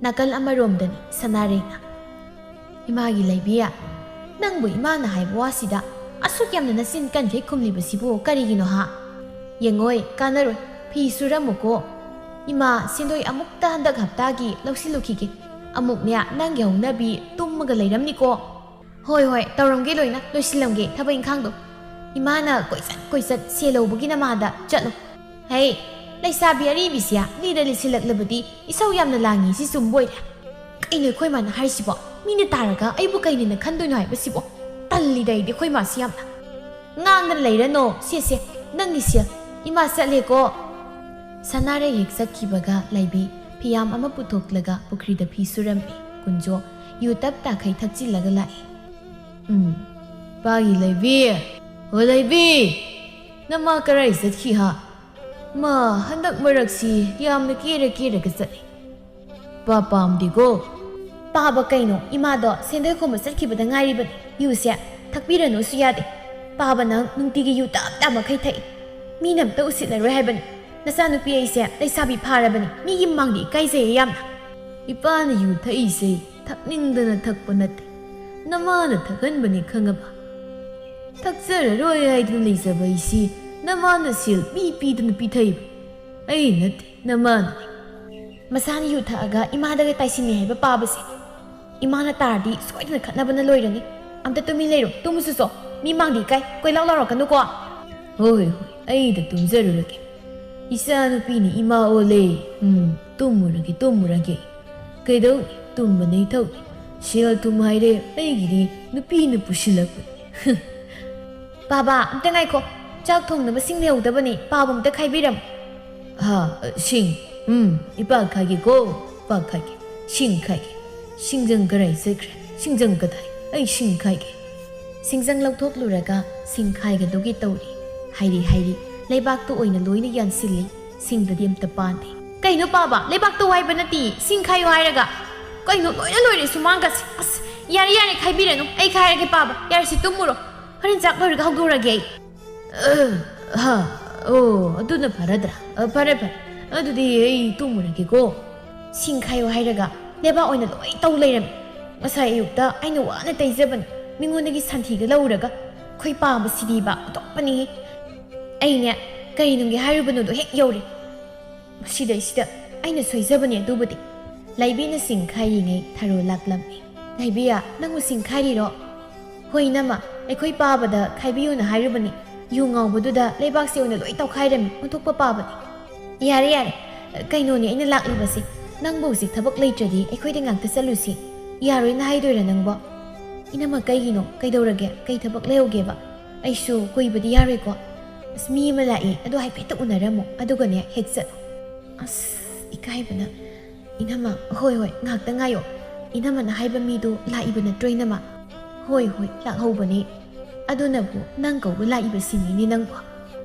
ꯅꯥꯀꯜ ꯑꯃꯔꯣꯝꯗꯅꯤ ꯁꯅꯥꯔꯩꯅ, ꯏꯃꯥꯒꯤ ꯂꯩꯕꯤ, ꯅꯪꯕꯨ ꯏꯃꯥꯅ ꯍꯥꯏꯕ ꯋꯥꯁꯤꯗ ꯑꯁꯨꯛ ꯌꯥꯝꯅ ꯅꯆꯤꯟ ꯀꯟꯈꯩ ꯈꯨꯝꯂꯤꯕꯁꯤꯕꯨ ꯀꯔꯤꯒꯤꯅꯣ ꯍꯥ? ꯌꯦꯡꯉꯣꯏ, ꯀꯥꯟꯅꯔꯣꯏ, ꯐꯤ ꯁꯨꯔꯝꯃꯨꯀꯣ꯫ ꯏꯃꯥ, ꯁꯦꯟꯗꯣꯏ ꯑꯃꯨꯛꯇ ꯍꯟꯗꯛ ꯍꯞꯇꯥꯒꯤ ꯂꯧꯁꯤꯜꯂꯨꯈꯤꯒꯦ꯫ ꯑꯃꯨꯛꯅꯦ, ꯅꯪꯒꯤ ꯍꯧꯅꯕꯤ ꯇꯨꯝꯃꯒ ꯂꯩꯔꯝꯅꯤꯀꯣ꯫ ꯍꯣꯏ, ꯍꯣꯏ, ꯇꯧꯔꯝꯒꯦ ꯂꯣꯏꯅ, ꯂꯣꯏꯁꯤꯜꯂꯝꯒꯦ ꯊꯕꯛ ꯏꯪꯈꯥꯡꯗꯣ꯫ ꯏꯃꯥꯅ ꯀꯣꯏꯆꯠ ꯀꯣꯏꯆꯠ ꯁꯦꯜ ꯂꯧꯕꯒꯤ ꯅꯃꯥꯗ ꯆꯠꯂꯣ꯫ ꯍꯩ, ꯂꯩꯁꯥꯕꯤ ꯑꯔꯤꯕꯤꯁꯦ ꯂꯤꯗ ꯂꯤꯁꯤꯜꯂꯛꯂꯕꯗꯤ ꯏꯁꯧ ꯌꯥꯝꯅ ꯂꯥꯡꯉꯤ ꯁꯤ ꯆꯨꯝꯕ ꯑꯣꯏꯔꯦ꯫ ꯀꯩꯅꯣ ꯑꯩꯈꯣꯏ ꯃꯥꯅ ꯍꯥꯏꯔꯤꯁꯤꯕꯣ? ꯃꯤꯅ ꯇꯥꯔꯒ ꯑꯩꯕꯨ ꯀꯩꯅꯦꯅ ꯈꯟꯗꯣꯏꯅꯣ ꯍꯥꯏꯕꯁꯤꯕꯣ? ꯇꯜꯂꯤꯗ ꯑꯩꯗꯤ ꯑꯩꯈꯣꯏ ꯃꯥꯁꯤ ꯌꯥꯝꯅ꯫ ꯉꯥꯡꯗꯅ ꯂꯩꯔꯅꯣ, ꯁꯦ ꯁꯦ, ꯅꯪꯒꯤ ꯁꯦꯜ꯫ ꯏꯃꯥ ꯆꯠꯂꯦꯀꯣ꯫ ꯁꯅꯥꯔꯩ ꯍꯦꯛ ꯆꯠꯈꯤꯕꯒ ꯂꯩꯕꯤ ꯐꯤꯌꯥꯝ ꯑꯃ ꯄꯨꯊꯣꯛꯂꯒ ꯄꯨꯈ꯭ꯔꯤꯗ ꯐꯤ ꯁꯨꯔꯝꯃꯤ꯫ ꯀꯨꯟꯖꯣ ꯌꯨ ꯇꯞ ꯇꯥꯈꯩ ꯊꯛꯆꯤꯜꯂꯒ ꯂꯥꯛꯏ꯫ ꯎꯝ, ꯄꯥꯒꯤ ꯂꯩꯕꯤ, ꯍꯣ ꯂꯩꯕꯤ, ꯅꯃꯥ ꯀꯔꯥꯏ ꯆꯠꯈꯤ ꯍꯥ? ꯃꯥ ꯍꯟꯗꯛ ꯃꯔꯛꯁꯤ ꯌꯥꯝꯅ ꯀꯦꯔ ꯀꯦꯔꯒ ꯆꯠꯂꯤ꯫ ꯄꯥ ꯄꯥꯝꯗꯦꯀꯣ꯫ ꯄꯥꯕ ꯀꯩꯅꯣ? ꯏꯃꯥꯗꯣ ꯁꯦꯟꯗꯣꯏ ꯈꯣꯝꯕ ꯆꯠꯈꯤꯕꯗ ꯉꯥꯏꯔꯤꯕꯅꯤ꯫ ꯌꯨꯁꯦ ꯊꯛꯄꯤꯔꯅꯨꯁꯨ ꯌꯥꯗꯦ꯫ ꯄꯥꯕ ꯅꯪ ꯅꯨꯡꯇꯤꯒꯤ ꯌꯨ ꯇꯞ ꯇꯞ ꯃꯈꯩ ꯊꯛꯏ꯫ ꯃꯤꯅ ꯑꯝꯇ ꯎꯁꯤꯠꯂꯔꯣꯏ ꯍꯥꯏꯕꯅꯤ꯫ ꯅꯆꯥꯅꯨꯄꯤ ꯑꯩꯁꯦ ꯂꯩꯁꯥꯕꯤ ꯐꯥꯔꯕꯅꯤ꯫ ꯃꯤꯒꯤ ꯃꯃꯥꯡꯗ ꯏꯀꯥꯏꯖꯩꯌꯦ ꯌꯥꯝꯅ꯫ ꯏꯄꯥꯅ ꯌꯨ ꯊꯛꯏꯁꯦ ꯊꯛꯅꯤꯡꯗꯅ ꯊꯛꯄ ꯅꯠꯇꯦ꯫ ꯅꯃꯥꯅ ꯊꯛꯍꯟꯕꯅꯤ ꯈꯪꯉꯕ? ꯊꯛꯆꯔꯔꯣꯏ ꯍꯥꯏꯗꯨꯅ ꯂꯩꯖꯕ ꯑꯩꯁꯤ ꯅꯃꯥꯅ ꯁꯦꯜ ꯄꯤ ꯄꯤꯗꯨꯅ ꯄꯤꯊꯛꯏꯕ꯫ ꯑꯩ ꯅꯠꯇꯦ, ꯅꯃꯥꯅꯅꯤ꯫ ꯃꯁꯥꯅ ꯌꯨ ꯊꯛꯑꯒ ꯏꯃꯥꯗꯒ ꯇꯥꯏꯁꯤꯟꯅꯩ ꯍꯥꯏꯕ ꯄꯥꯕꯁꯦ꯫ ꯏꯃꯥꯅ ꯇꯥꯔꯗꯤ ꯁꯣꯏꯗꯅ ꯈꯠꯅꯕꯅ ꯂꯣꯏꯔꯅꯤ꯫ ꯑꯝꯇ ꯇꯨꯃꯤꯟ ꯂꯩꯔꯣ, ꯇꯨꯝꯃꯨꯁꯨ ꯆꯣ꯫ ꯃꯤ ꯃꯥꯡꯗ ꯏꯀꯥꯏ, ꯀꯣꯏꯂꯥꯎ ꯂꯥꯎꯔꯛꯀꯅꯨꯀꯣ꯫ ꯍꯣꯏ, ꯍꯣꯏ, ꯑꯩꯗ ꯇꯨꯝꯖꯔꯨꯔꯒꯦ꯫ ꯏꯆꯥꯅꯨꯄꯤꯅ ꯏꯃꯥ ꯑꯣꯜꯂꯦ꯫ ꯎꯝ, ꯇꯨꯝꯃꯨꯔꯒꯦ, ꯇꯨꯝꯃꯨꯔꯒꯦ꯫ ꯀꯩꯗꯧꯅꯤ, ꯇꯨꯝꯕꯅ ꯏꯊꯧꯅꯤ꯫ ꯁꯦꯜ ꯊꯨꯝ ꯍꯥꯏꯔꯦ ꯑꯩꯒꯤꯗꯤ ꯅꯨꯄꯤꯅ ꯄꯨꯁꯤꯜꯂꯛꯄꯅꯤ꯫ ꯄꯥꯕ, ꯑꯝꯇ ꯉꯥꯏꯈꯣ꯫ ꯆꯥꯛ ꯊꯣꯡꯅꯕ ꯁꯤꯡ ꯂꯩꯍꯧꯗꯕꯅꯤ꯫ ꯄꯥꯕ ꯑꯝꯇ ꯈꯥꯏꯕꯤꯔꯝꯃꯨ꯫ ꯍꯥ, ꯁꯤꯡ? ꯎꯝ, ꯏꯄꯥ ꯈꯥꯏꯒꯦꯀꯣ, ꯏꯄꯥ ꯈꯥꯏꯒꯦ꯫ ꯁꯤꯡ ꯈꯥꯏꯒꯦ꯫ ꯁꯤꯡꯖꯪ ꯀꯔꯥꯏ ꯆꯠꯈ꯭ꯔꯦ? ꯁꯤꯡꯖꯪ ꯀꯗꯥꯏ? ꯑꯩ ꯁꯤꯡ ꯈꯥꯏꯒꯦ꯫ ꯁꯤꯡꯖꯪ ꯂꯧꯊꯣꯛꯂꯨꯔꯒ ꯁꯤꯡ ꯈꯥꯏꯒꯗꯧꯒꯤ ꯇꯧꯔꯤ꯫ ꯍꯥꯏꯔꯤ ꯍꯥꯏꯔꯤ ꯂꯩꯕꯥꯛꯇ ꯑꯣꯏꯅ ꯂꯣꯏꯅ ꯌꯥꯟꯁꯤꯜꯂꯤ꯫ ꯁꯤꯡꯗꯗꯤ ꯑꯝꯇ ꯄꯥꯟꯗꯦ꯫ ꯀꯩꯅꯣ ꯄꯥꯕ? ꯂꯩꯕꯥꯛꯇ ꯋꯥꯏꯕ ꯅꯠꯇꯦ, ꯁꯤꯡ ꯈꯥꯏꯌꯨ ꯍꯥꯏꯔꯒ꯫ ꯀꯩꯅꯣ ꯂꯣꯏꯅ ꯂꯣꯏꯔꯦ ꯁꯨꯃꯥꯡꯒꯁꯦ꯫ ꯑꯁ, ꯌꯥꯔꯦ ꯌꯥꯔꯦ, ꯈꯥꯏꯕꯤꯔꯅꯨ꯫ ꯑꯩ ꯈꯥꯏꯔꯒꯦ ꯄꯥꯕ꯫ ꯌꯥꯔꯦꯁꯦ, ꯇꯨꯝꯃꯨꯔꯣ꯫ ꯍꯣꯔꯦꯟ ꯆꯥꯛ ꯂꯣꯏꯔꯒ ꯍꯧꯗꯣꯔꯒꯦ ꯑꯩ꯫ ꯑ, ꯍꯥ, ꯑꯣ, ꯑꯗꯨꯅ ꯐꯔꯗ꯭ꯔꯥ? ꯑ, ꯐꯔꯦ, ꯐꯔꯦ꯫ ꯑꯗꯨꯗꯤ ꯑꯩ ꯇꯨꯝꯃꯨꯔꯒꯦꯀꯣ꯫ ꯁꯤꯡ ꯈꯥꯏꯌꯣ ꯍꯥꯏꯔꯒ ꯂꯩꯕꯥꯛ ꯑꯣꯏꯅ ꯂꯣꯏ ꯇꯧ ꯂꯩꯔꯝꯃꯤ꯫ ꯉꯁꯥꯏ ꯑꯌꯨꯛꯇ ꯑꯩꯅ ꯋꯥꯅ ꯇꯩꯖꯕꯅꯤ, ꯃꯤꯉꯣꯟꯗꯒꯤ ꯁꯟꯊꯤꯒ ꯂꯧꯔꯒ꯫ ꯑꯩꯈꯣꯏ ꯄꯥꯕ ꯁꯤꯗꯤꯕ ꯑꯇꯣꯞꯄꯅꯤ꯫ ꯑꯩꯅꯦ, ꯀꯔꯤ ꯅꯨꯡꯒꯤ ꯍꯥꯏꯔꯨꯕꯅꯣꯗꯣ ꯍꯦꯛ ꯌꯧꯔꯦ꯫ ꯃꯁꯤꯗꯩꯁꯤꯗ ꯑꯩꯅ ꯁꯣꯏꯖꯕꯅꯦ ꯑꯗꯨꯕꯨꯗꯤ꯫ ꯂꯥꯏꯕꯤꯅ ꯁꯤꯡ ꯈꯥꯏꯔꯤꯉꯩ ꯊꯔꯣ ꯂꯥꯛꯂꯝꯃꯤ꯫ "ꯂꯥꯏꯕꯤꯌꯥ, ꯅꯪꯕꯨ ꯁꯤꯡ ꯈꯥꯏꯔꯤꯔꯣ?" "ꯍꯣꯏ ꯏꯅꯝꯃ, ꯑꯩꯈꯣꯏ ꯄꯥꯕꯗ ꯈꯥꯏꯕꯤꯌꯨꯅ ꯍꯥꯏꯔꯨꯕꯅꯤ꯫ ꯌꯨ ꯉꯥꯎꯕꯗꯨꯗ ꯂꯩꯕꯥꯛꯁꯦ ꯑꯣꯏꯅ ꯂꯣꯏ ꯇꯧꯈꯥꯏꯔꯝꯃꯤ, ꯑꯣꯟꯊꯣꯛꯄ ꯄꯥꯕꯅꯤ꯫" "ꯌꯥꯔꯦ ꯌꯥꯔꯦ, ꯀꯩꯅꯣꯅꯦ ꯑꯩꯅ ꯂꯥꯛꯂꯤꯕꯁꯦ? ꯅꯪꯕꯨ ꯍꯧꯖꯤꯛ ꯊꯕꯛ ꯂꯩꯇ꯭ꯔꯗꯤ ꯑꯩꯈꯣꯏꯗ ꯉꯥꯛꯇ ꯆꯠꯂꯨꯁꯤ꯫ ꯌꯥꯔꯣꯏꯅ ꯍꯥꯏꯗꯣꯏꯔꯥ ꯅꯪꯕꯣ?" "ꯏꯅꯝꯃ, ꯀꯩꯒꯤꯅꯣ? ꯀꯩꯗꯧꯔꯒꯦ? ꯀꯩ ꯊꯕꯛ ꯂꯩꯍꯧꯒꯦꯕ? ꯑꯩꯁꯨ ꯀꯨꯏꯕꯗꯤ ꯌꯥꯔꯣꯏꯀꯣ꯫" "ꯑꯁ, ꯃꯤ ꯑꯃ ꯂꯥꯛꯏ, ꯑꯗꯣ ꯍꯥꯏꯐꯦꯠꯇ ꯎꯅꯔꯝꯃꯣ, ꯑꯗꯨꯒꯅꯦ ꯍꯦꯛ ꯆꯠꯂꯣ꯫" ꯑꯁ, ꯏꯀꯥꯏꯕꯅ꯫ "ꯏꯅꯝꯃ, ꯍꯣꯏ ꯍꯣꯏ, ꯉꯥꯛꯇ ꯉꯥꯏꯌꯣ꯫ ꯏꯅꯝꯃꯅ ꯍꯥꯏꯕ ꯃꯤꯗꯣ ꯂꯥꯛꯏꯕ ꯅꯠꯇ꯭ꯔꯣ ꯏꯅꯝꯃ?" "ꯍꯣꯏ ꯍꯣꯏ, ꯂꯥꯛꯍꯧꯕꯅꯦ꯫ ꯑꯗꯨꯅꯕꯨ ꯅꯪ ꯀꯧꯕ ꯂꯥꯛꯏꯕꯁꯤꯅꯤꯅꯦ ꯅꯪꯕꯨ꯫"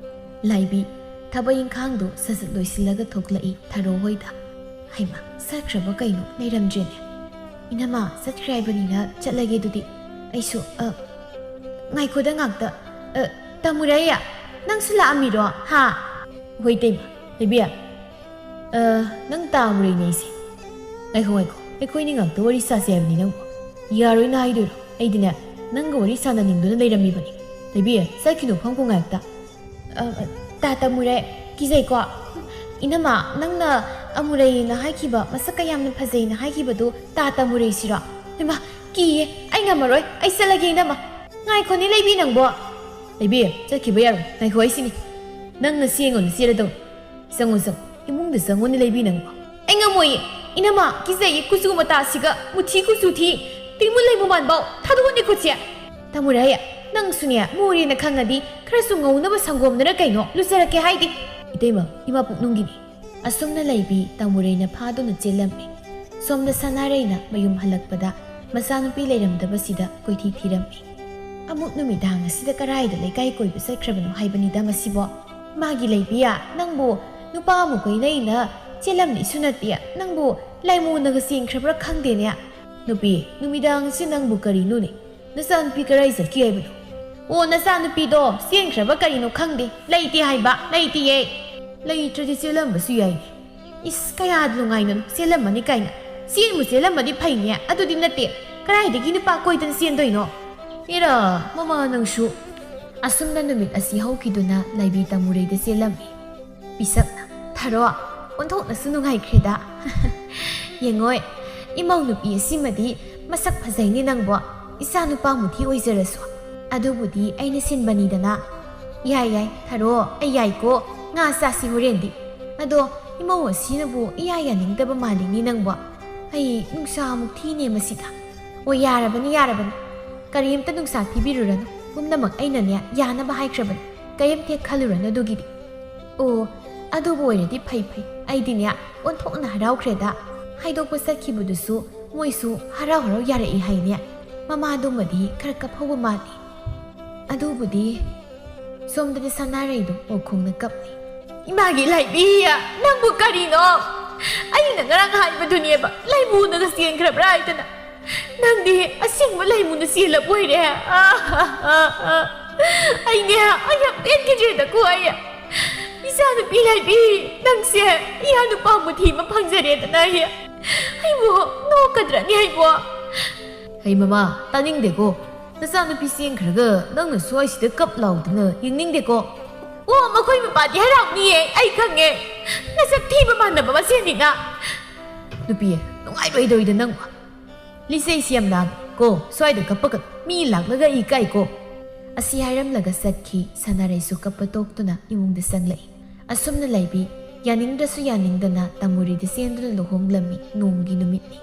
ꯂꯥꯏꯕꯤ ꯊꯕꯛ ꯏꯪꯈꯥꯡꯗꯣ ꯁꯠ ꯁꯠ ꯂꯣꯏꯁꯤꯜꯂꯒ ꯊꯣꯛꯂꯛꯏ ꯊꯔꯣ ꯍꯣꯏꯗ꯫ "ꯍꯩꯃꯥ, ꯆꯠꯈ꯭ꯔꯕ ꯀꯩꯅꯣ? ꯂꯩꯔꯝꯗ꯭ꯔꯦꯅꯦ꯫ ꯏꯅꯝꯃ, ꯆꯠꯈ꯭ꯔꯦ ꯍꯥꯏꯕꯅꯤꯅ ꯆꯠꯂꯒꯦ ꯑꯗꯨꯗꯤ꯫ ꯑꯩꯁꯨ, ꯑ, ꯉꯥꯏꯈꯣꯗ ꯉꯥꯛꯇ꯫ ꯑ, ꯇꯥꯃꯨꯔꯩ, ꯅꯪꯁꯨ ꯂꯥꯛꯑꯝꯃꯤꯔꯣ? ꯍꯥ?" "ꯍꯣꯏ ꯇꯩꯃ, ꯂꯩꯕꯤ꯫ ꯑ, ꯅꯪ ꯇꯥꯃꯨꯔꯩꯅꯦ ꯑꯩꯁꯦ꯫ ꯉꯥꯏꯈꯣ, ꯉꯥꯏꯈꯣ, ꯑꯩꯈꯣꯏꯅꯤ ꯉꯥꯛꯇ ꯋꯥꯔꯤ ꯁꯥꯁꯦ ꯍꯥꯏꯕꯅꯤ ꯅꯪꯕꯨ꯫ ꯌꯥꯔꯣꯏꯅ ꯍꯥꯏꯗꯣꯏꯔꯣ? ꯑꯩꯗꯤꯅꯦ, ꯅꯪꯒ ꯋꯥꯔꯤ ꯁꯥꯟꯅꯅꯤꯡꯗꯨꯅ ꯂꯩꯔꯝꯃꯤꯕꯅꯤ꯫ ꯂꯩꯕꯤ, ꯆꯠꯈꯤꯅꯨ, ꯐꯝꯈꯣ ꯉꯥꯏꯍꯥꯛꯇ꯫" "ꯑ, ꯇꯥ ꯇꯥꯃꯨꯔꯩ, ꯀꯤꯖꯩꯀꯣ?" "ꯏꯅꯝꯃ, ꯅꯪꯅ ꯑꯃꯨꯔꯩꯅ ꯍꯥꯏꯈꯤꯕ, ꯃꯁꯛꯀ ꯌꯥꯝꯅ ꯐꯖꯩꯅ ꯍꯥꯏꯈꯤꯕꯗꯣ ꯇꯥ ꯇꯥꯃꯨꯔꯩꯁꯤꯔꯣ?" "ꯍꯩꯃꯥ, ꯀꯤꯌꯦ, ꯑꯩ ꯉꯝꯃꯔꯣꯏ, ꯑꯩ ꯆꯠꯂꯒꯦ ꯏꯅꯝꯃ꯫" "ꯉꯥꯏꯈꯣꯅꯦ ꯂꯩꯕꯤ ꯅꯪꯕꯣ꯫" "ꯂꯩꯕꯤ, ꯆꯠꯈꯤꯕ ꯌꯥꯔꯣꯏ, ꯉꯥꯏꯈꯣ ꯑꯩꯁꯤꯅꯤ꯫ ꯅꯪ ꯅꯁꯤ ꯑꯩꯉꯣꯟꯗ ꯆꯦꯜꯂꯗꯧꯅꯤ꯫ ꯆꯪꯉꯣ, ꯆꯪꯉꯣ, ꯏꯃꯨꯡꯗ ꯆꯪꯉꯣꯅꯦ ꯂꯩꯕꯤ ꯅꯪꯕꯣ꯫" "ꯑꯩ ꯉꯝꯃꯣꯏꯌꯦ ꯏꯅꯝꯃ, ꯀꯤꯖꯩꯌꯦ, ꯀꯨꯆꯨ ꯃꯇꯥꯁꯤꯒ, ꯃꯨꯊꯤ ꯀꯨꯆꯨ ꯊꯤ, ꯇꯤꯡꯃꯨ ꯂꯩꯃꯨ ꯃꯥꯟꯕꯧ, ꯊꯥꯗꯣꯛꯑꯣꯅꯦ ꯈꯨꯠꯁꯦ꯫" "ꯇꯥꯃꯨꯔꯩ, ꯅꯪꯁꯨꯅꯦ ꯃꯣꯔꯦꯅ ꯈꯪꯉꯗꯤ ꯈꯔꯁꯨ ꯉꯧꯅꯕ ꯁꯪꯒꯣꯝꯅꯔ ꯀꯩꯅꯣ ꯂꯨꯖꯔꯛꯀꯦ ꯍꯥꯏꯗꯦ꯫" "ꯏꯇꯩꯃ, ꯏꯃꯥ ꯄꯨꯛꯅꯨꯡꯒꯤꯅꯤ꯫" ꯑꯁꯨꯝꯅ ꯂꯩꯕꯤ ꯇꯥꯃꯨꯔꯩꯅ ꯐꯥꯗꯨꯅ ꯆꯦꯜꯂꯝꯃꯤ꯫ ꯁꯣꯝꯗ ꯁꯅꯥꯔꯩꯅ ꯃꯌꯨꯝ ꯍꯜꯂꯛꯄꯗ ꯃꯆꯥꯅꯨꯄꯤ ꯂꯩꯔꯝꯗꯕꯁꯤꯗ ꯀꯣꯏꯊꯤ ꯊꯤꯔꯝꯃꯤ꯫ "ꯑꯃꯨꯛ ꯅꯨꯃꯤꯗꯥꯡ ꯑꯁꯤꯗ ꯀꯔꯥꯏꯗ ꯂꯩꯀꯥꯏ ꯀꯣꯏꯕ ꯆꯠꯈ꯭ꯔꯕꯅꯣ ꯍꯥꯏꯕꯅꯤꯗ ꯃꯁꯤꯕꯣ?" "ꯃꯥꯒꯤ ꯂꯩꯕꯤꯌꯥ, ꯅꯪꯕꯨ ꯅꯨꯄꯥ ꯑꯃ ꯀꯣꯏꯅꯩꯅ ꯆꯦꯜꯂꯝꯂꯤꯁꯨ ꯅꯠꯇꯦ, ꯅꯪꯕꯨ ꯂꯥꯏꯃꯣꯟꯅꯒ ꯆꯦꯟꯈ꯭ꯔꯕ꯭ꯔꯥ ꯈꯪꯗꯦꯅꯦ꯫" "ꯅꯨꯄꯤ, ꯅꯨꯃꯤꯗꯥꯡꯁꯤ ꯅꯪꯕꯨ ꯀꯔꯤꯅꯣꯅꯦ? ꯅꯆꯥꯅꯨꯄꯤ ꯀꯔꯥꯏ ꯆꯠꯈꯤ ꯍꯥꯏꯕꯅꯣ?" "ꯑꯣ, ꯅꯆꯥꯅꯨꯄꯤꯗꯣ ꯆꯦꯟꯈ꯭ꯔꯕ ꯀꯔꯤꯅꯣ ꯈꯪꯗꯦ, ꯂꯩꯇꯦ ꯍꯥꯏꯕ, ꯂꯩꯇꯦꯌꯦ꯫" "ꯂꯩꯇ꯭ꯔꯗꯤ ꯆꯦꯜꯂꯝꯕꯁꯨ ꯌꯥꯏꯅꯦ꯫" "ꯏꯁ, ꯀꯌꯥꯗ ꯅꯨꯡꯉꯥꯏꯅꯣ ꯆꯦꯜꯂꯝꯃꯅꯤ ꯀꯥꯏꯅ꯫ ꯆꯦꯟꯕꯨ ꯆꯦꯜꯂꯝꯃꯗꯤ ꯐꯩꯅꯦ, ꯑꯗꯨꯗꯤ ꯅꯠꯇꯦ꯫ ꯀꯗꯥꯏꯗꯒꯤ ꯅꯨꯄꯥ ꯀꯣꯏꯗꯅ ꯆꯦꯟꯗꯣꯏꯅꯣ? ꯏꯔꯥ, ꯃꯃꯥ ꯅꯪꯁꯨ꯫ ꯑꯁꯨꯝꯅ ꯅꯨꯃꯤꯠ ꯑꯁꯤ ꯍꯧꯈꯤꯗꯨꯅ ꯂꯥꯏꯕꯤ ꯇꯥꯃꯨꯔꯩꯗ ꯆꯦꯜꯂꯝꯃꯤ꯫ ꯄꯤꯁꯛꯅ, "ꯊꯔꯣ, ꯑꯣꯟꯊꯣꯛꯅꯁꯨ ꯅꯨꯡꯉꯥꯏꯈ꯭ꯔꯦꯗ꯫ ꯌꯦꯡꯉꯣꯏ, ꯏꯃꯧ ꯅꯨꯄꯤ ꯑꯁꯤꯃꯗꯤ ꯃꯁꯛ ꯐꯖꯩꯅꯦ ꯅꯪꯕꯣ, ꯏꯆꯥ ꯅꯨꯄꯥ ꯃꯨꯊꯤ ꯑꯣꯏꯖꯔꯁꯨ꯫ ꯑꯗꯨꯕꯨꯗꯤ ꯑꯩꯅ ꯁꯤꯟꯕꯅꯤꯗꯅ꯫ ꯌꯥꯏ, ꯌꯥꯏ, ꯊꯔꯣ, ꯑꯩ ꯌꯥꯏꯀꯣ, ꯉꯥ ꯆꯥꯁꯤ ꯍꯣꯔꯦꯟꯗꯤ꯫ ꯑꯗꯣ ꯏꯃꯧ ꯑꯁꯤꯅꯕꯨ ꯏꯌꯥ ꯌꯥꯅꯤꯡꯗꯕ ꯃꯥꯜꯂꯤꯅꯦ ꯅꯪꯕꯣ꯫ ꯑꯩ ꯅꯨꯡꯁꯥ ꯑꯃꯨꯛ ꯊꯤꯅꯦ ꯃꯁꯤꯗ꯫ ꯑꯣ, ꯌꯥꯔꯕꯅꯤ, ꯌꯥꯔꯕꯅꯤ꯫ ꯀꯔꯤꯝꯇ ꯅꯨꯡꯁꯥ ꯊꯤꯕꯤꯔꯨꯔꯅꯨ꯫ ꯄꯨꯝꯅꯃꯛ ꯑꯩꯅꯅꯦ ꯌꯥꯅꯕ ꯍꯥꯏꯈ꯭ꯔꯕꯅꯤ꯫ ꯀꯔꯤꯝꯇ ꯈꯜꯂꯨꯔꯅꯨ ꯑꯗꯨꯒꯤꯗꯤ꯫ ꯑꯣ, ꯑꯗꯨꯕꯨ ꯑꯣꯏꯔꯗꯤ ꯐꯩ ꯐꯩ꯫ ꯑꯩꯗꯤꯅꯦ ꯑꯣꯟꯊꯣꯛꯅ ꯍꯔꯥꯎꯈ꯭ꯔꯦꯗ꯫ ꯍꯥꯏꯗꯣꯛꯄ ꯆꯠꯈꯤꯕꯗꯨꯁꯨ ꯃꯣꯏꯁꯨ ꯍꯔꯥꯎ ꯍꯔꯥꯎ ꯌꯥꯔꯛꯏ ꯍꯥꯏꯅꯦ꯫ ꯃꯃꯥꯗꯨꯃꯗꯤ ꯈꯔ ꯀꯞꯍꯧꯕ ꯃꯥꯜꯂꯤ꯫ ꯑꯗꯨꯕꯨꯗꯤ ꯁꯣꯝꯗꯗꯤ ꯁꯅꯥꯔꯩꯗꯣ ꯑꯣꯈꯣꯡꯅ ꯀꯞꯂꯤ꯫ "ꯏꯃꯥꯒꯤ ꯂꯥꯏꯕꯤ, ꯅꯪꯕꯨ ꯀꯔꯤꯅꯣ? ꯑꯩꯅ ꯉꯔꯥꯡ ꯍꯥꯏꯕꯗꯨꯅꯦꯕ, ꯂꯩꯃꯨꯅꯒ ꯆꯦꯟꯈ꯭ꯔꯕ꯭ꯔꯥ ꯍꯥꯏꯗꯅ꯫ ꯅꯪꯗꯤ ꯑꯁꯦꯡꯕ ꯂꯩꯃꯨꯅ ꯆꯦꯜꯂꯕ ꯑꯣꯏꯔꯦ꯫ ꯑꯩꯅꯦ, ꯑꯩ ꯌꯥꯝ ꯄꯦꯟꯈꯤꯗ꯭ꯔꯦꯗꯀꯣ ꯑꯩ꯫ ꯏꯆꯥ ꯅꯨꯄꯤ ꯂꯥꯏꯕꯤ, ꯅꯪꯁꯦ ꯏꯌꯥ ꯅꯨꯄꯥ ꯃꯨꯊꯤ ꯑꯃ ꯐꯪꯖꯔꯦꯗꯅ ꯑꯩ꯫ ꯑꯩꯕꯨ ꯅꯣꯛꯀꯗ꯭ꯔꯅꯦ ꯑꯩꯕꯨ?" "ꯍꯩ ꯃꯃꯥ, ꯇꯥꯅꯤꯡꯗꯦꯀꯣ꯫ ꯅꯆꯥꯅꯨꯄꯤ ꯆꯦꯟꯈ꯭ꯔꯒ ꯅꯪꯅ ꯁ꯭ꯋꯥꯏꯁꯤꯗ ꯀꯞ ꯂꯥꯎꯗꯅ ꯌꯦꯡꯅꯤꯡꯗꯦꯀꯣ꯫" "ꯑꯣ, ꯃꯈꯣꯏ ꯃꯄꯥꯗꯤ ꯍꯔꯥꯎꯅꯤꯌꯦ, ꯑꯩ ꯈꯪꯉꯦ꯫ ꯅꯁꯛ ꯊꯤꯕ ꯃꯥꯟꯅꯕ ꯃꯁꯦꯟꯅꯤꯅ꯫" "ꯅꯨꯄꯤ, ꯅꯨꯡꯉꯥꯏꯔꯣꯏꯗꯧꯔꯤꯗ ꯅꯪ꯫ ꯂꯤꯆꯩꯁꯤ ꯌꯥꯝ ꯂꯥꯡꯉꯦ ꯀꯣ, ꯁ꯭ꯋꯥꯏꯗ ꯀꯞꯄꯒ ꯃꯤ ꯂꯥꯛꯂꯒ ꯑꯩ ꯏꯀꯥꯏꯀꯣ꯫" ꯑꯁꯤ ꯍꯥꯏꯔꯝꯂꯒ ꯆꯠꯈꯤ꯫ ꯁꯅꯥꯔꯩꯁꯨ ꯀꯞꯄ ꯇꯣꯛꯇꯨꯅ ꯏꯃꯨꯡꯗ ꯆꯪꯂꯛꯏ꯫ ꯑꯁꯨꯝꯅ ꯂꯩꯕꯤ ꯌꯥꯅꯤꯡꯗ꯭ꯔꯁꯨ ꯌꯥꯅꯤꯡꯗꯅ ꯇꯥꯃꯨꯔꯤꯗ ꯆꯦꯟꯗꯨꯅ ꯂꯨꯍꯣꯡꯂꯝꯃꯤ꯫ ꯅꯣꯡꯒꯤ ꯅꯨꯃꯤꯠꯅꯤ꯫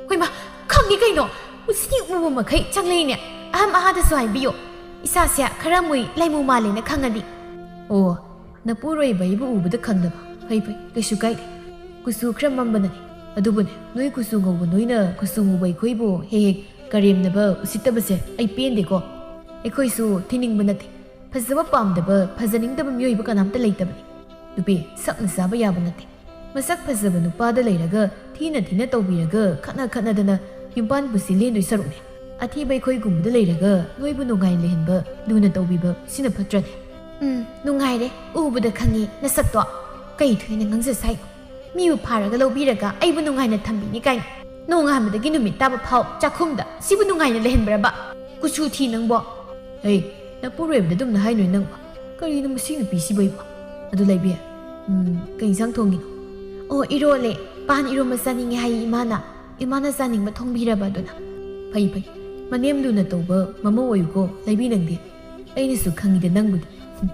"ꯍꯣꯏꯃ, ꯈꯪꯉꯤ ꯀꯩꯅꯣ, ꯎꯁꯤꯗꯤ ꯎꯕ ꯃꯈꯩ ꯆꯪꯂꯛꯏꯅꯦ꯫ ꯑꯍꯝ ꯑꯍꯥꯗꯁꯨ ꯍꯥꯏꯕꯤꯌꯣ, ꯏꯁꯥꯁꯦ ꯈꯔ ꯃꯨꯏ, ꯂꯩꯃꯨ ꯃꯥꯜꯂꯦꯅ ꯈꯪꯉꯗꯤ꯫" "ꯑꯣ, ꯅꯄꯨꯔꯣꯏꯕ ꯑꯩꯕꯨ ꯎꯕꯗ ꯈꯪꯗꯕ꯫ ꯐꯩ ꯐꯩ, ꯀꯩꯁꯨ ꯀꯥꯏꯗꯦ꯫ ꯀꯨꯆꯨ ꯈꯔ ꯃꯝꯕꯅꯅꯤ꯫ ꯑꯗꯨꯕꯨꯅꯦ, ꯅꯣꯏ ꯀꯨꯆꯨ ꯉꯧꯕ ꯅꯣꯏꯅ ꯀꯨꯆꯨ ꯉꯧꯕ ꯑꯩꯈꯣꯏꯕꯨ ꯍꯦꯛ ꯍꯦꯛ ꯀꯔꯦꯝꯅꯕ ꯎꯁꯤꯠꯇꯕꯁꯦ ꯑꯩ ꯄꯦꯟꯗꯦꯀꯣ꯫ ꯑꯩꯈꯣꯏꯁꯨ ꯊꯤꯅꯤꯡꯕ ꯅꯠꯇꯦ꯫ ꯐꯖꯕ ꯄꯥꯝꯗꯕ, ꯐꯖꯅꯤꯡꯗꯕ ꯃꯤꯑꯣꯏꯕ ꯀꯅꯥꯝꯇ ꯂꯩꯇꯕꯅꯤ꯫ ꯅꯨꯄꯤ, ꯁꯛꯅ ꯆꯥꯕ ꯌꯥꯕ ꯅꯠꯇꯦ꯫ ꯃꯁꯛ ꯐꯖꯕ ꯅꯨꯄꯥꯗ ꯂꯩꯔꯒ ꯊꯤꯅ ꯊꯤꯅ ꯇꯧꯕꯤꯔꯒ ꯈꯠꯅ ꯈꯠꯅꯗꯅ ꯌꯨꯝꯄꯥꯟ ꯄꯨꯟꯁꯤ ꯂꯦꯟꯗꯣꯏ ꯁꯔꯨꯛꯅꯦ, ꯑꯊꯤꯕ ꯑꯩꯈꯣꯏꯒꯨꯝꯕꯗ ꯂꯩꯔꯒ ꯅꯣꯏꯕꯨ ꯅꯨꯡꯉꯥꯏ ꯂꯩꯍꯟꯕ, ꯂꯨꯅ ꯇꯧꯕꯤꯕ ꯁꯤꯅ ꯐꯠꯇ꯭ꯔꯅꯦ?" "ꯎꯝ, ꯅꯨꯡꯉꯥꯏꯔꯦ꯫ ꯎꯕꯗ ꯈꯪꯉꯤ ꯅꯁꯛꯇꯣ꯫ ꯀꯩ ꯊꯣꯏꯅ ꯉꯥꯡꯖ ꯁꯥꯏ?" ꯃꯤꯕꯨ ꯐꯥꯔꯒ ꯂꯧꯕꯤꯔꯒ ꯑꯩꯕꯨ ꯅꯨꯡꯉꯥꯏꯅ ꯊꯝꯕꯤꯅꯤ ꯀꯥꯏꯅ꯫ ꯅꯣꯡꯉꯥꯟꯕꯗꯒꯤ ꯅꯨꯃꯤꯠ ꯇꯥꯕ ꯐꯥꯎ ꯆꯥꯛꯈꯨꯝꯗ ꯁꯤꯕꯨ ꯅꯨꯡꯉꯥꯏꯅ ꯂꯩꯍꯟꯕ꯭ꯔꯕ? ꯀꯨꯆꯨ ꯊꯤ ꯅꯪꯕꯣ꯫ ꯍꯩ, ꯅꯄꯨꯔꯣꯏꯕꯗ ꯑꯗꯨꯝꯅ ꯍꯥꯏꯅꯣꯏ ꯅꯪꯕꯣ꯫ ꯀꯔꯤꯅꯣ ꯃꯁꯤ ꯅꯨꯄꯤꯁꯤꯕꯨ ꯑꯩꯕꯣ? ꯑꯗꯨ ꯂꯩꯕꯤ, ꯎꯝ, ꯀꯩ ꯏꯟꯁꯥꯡ ꯊꯣꯡꯉꯤꯅꯣ? ꯑꯣ, ꯏꯔꯣꯜꯂꯦ꯫ ꯄꯥꯟ ꯏꯔꯣꯝꯕ ꯆꯥꯅꯤꯡꯉꯦ ꯍꯥꯏꯌꯦ ꯏꯃꯥꯅ꯫ ꯏꯃꯥꯅ ꯆꯥꯅꯤꯡꯕ ꯊꯣꯡꯕꯤꯔꯕ ꯑꯗꯨꯅ꯫ ꯐꯩ, ꯐꯩ꯫ ꯃꯅꯦꯝ ꯂꯨꯅ ꯇꯧꯕ ꯃꯃꯧ ꯑꯣꯏꯌꯨꯀꯣ, ꯂꯩꯕꯤ ꯅꯪꯗꯤ꯫ ꯑꯩꯅꯁꯨ ꯈꯪꯉꯤꯗ ꯅꯪꯕꯨꯗꯤ꯫ ꯎꯝ꯫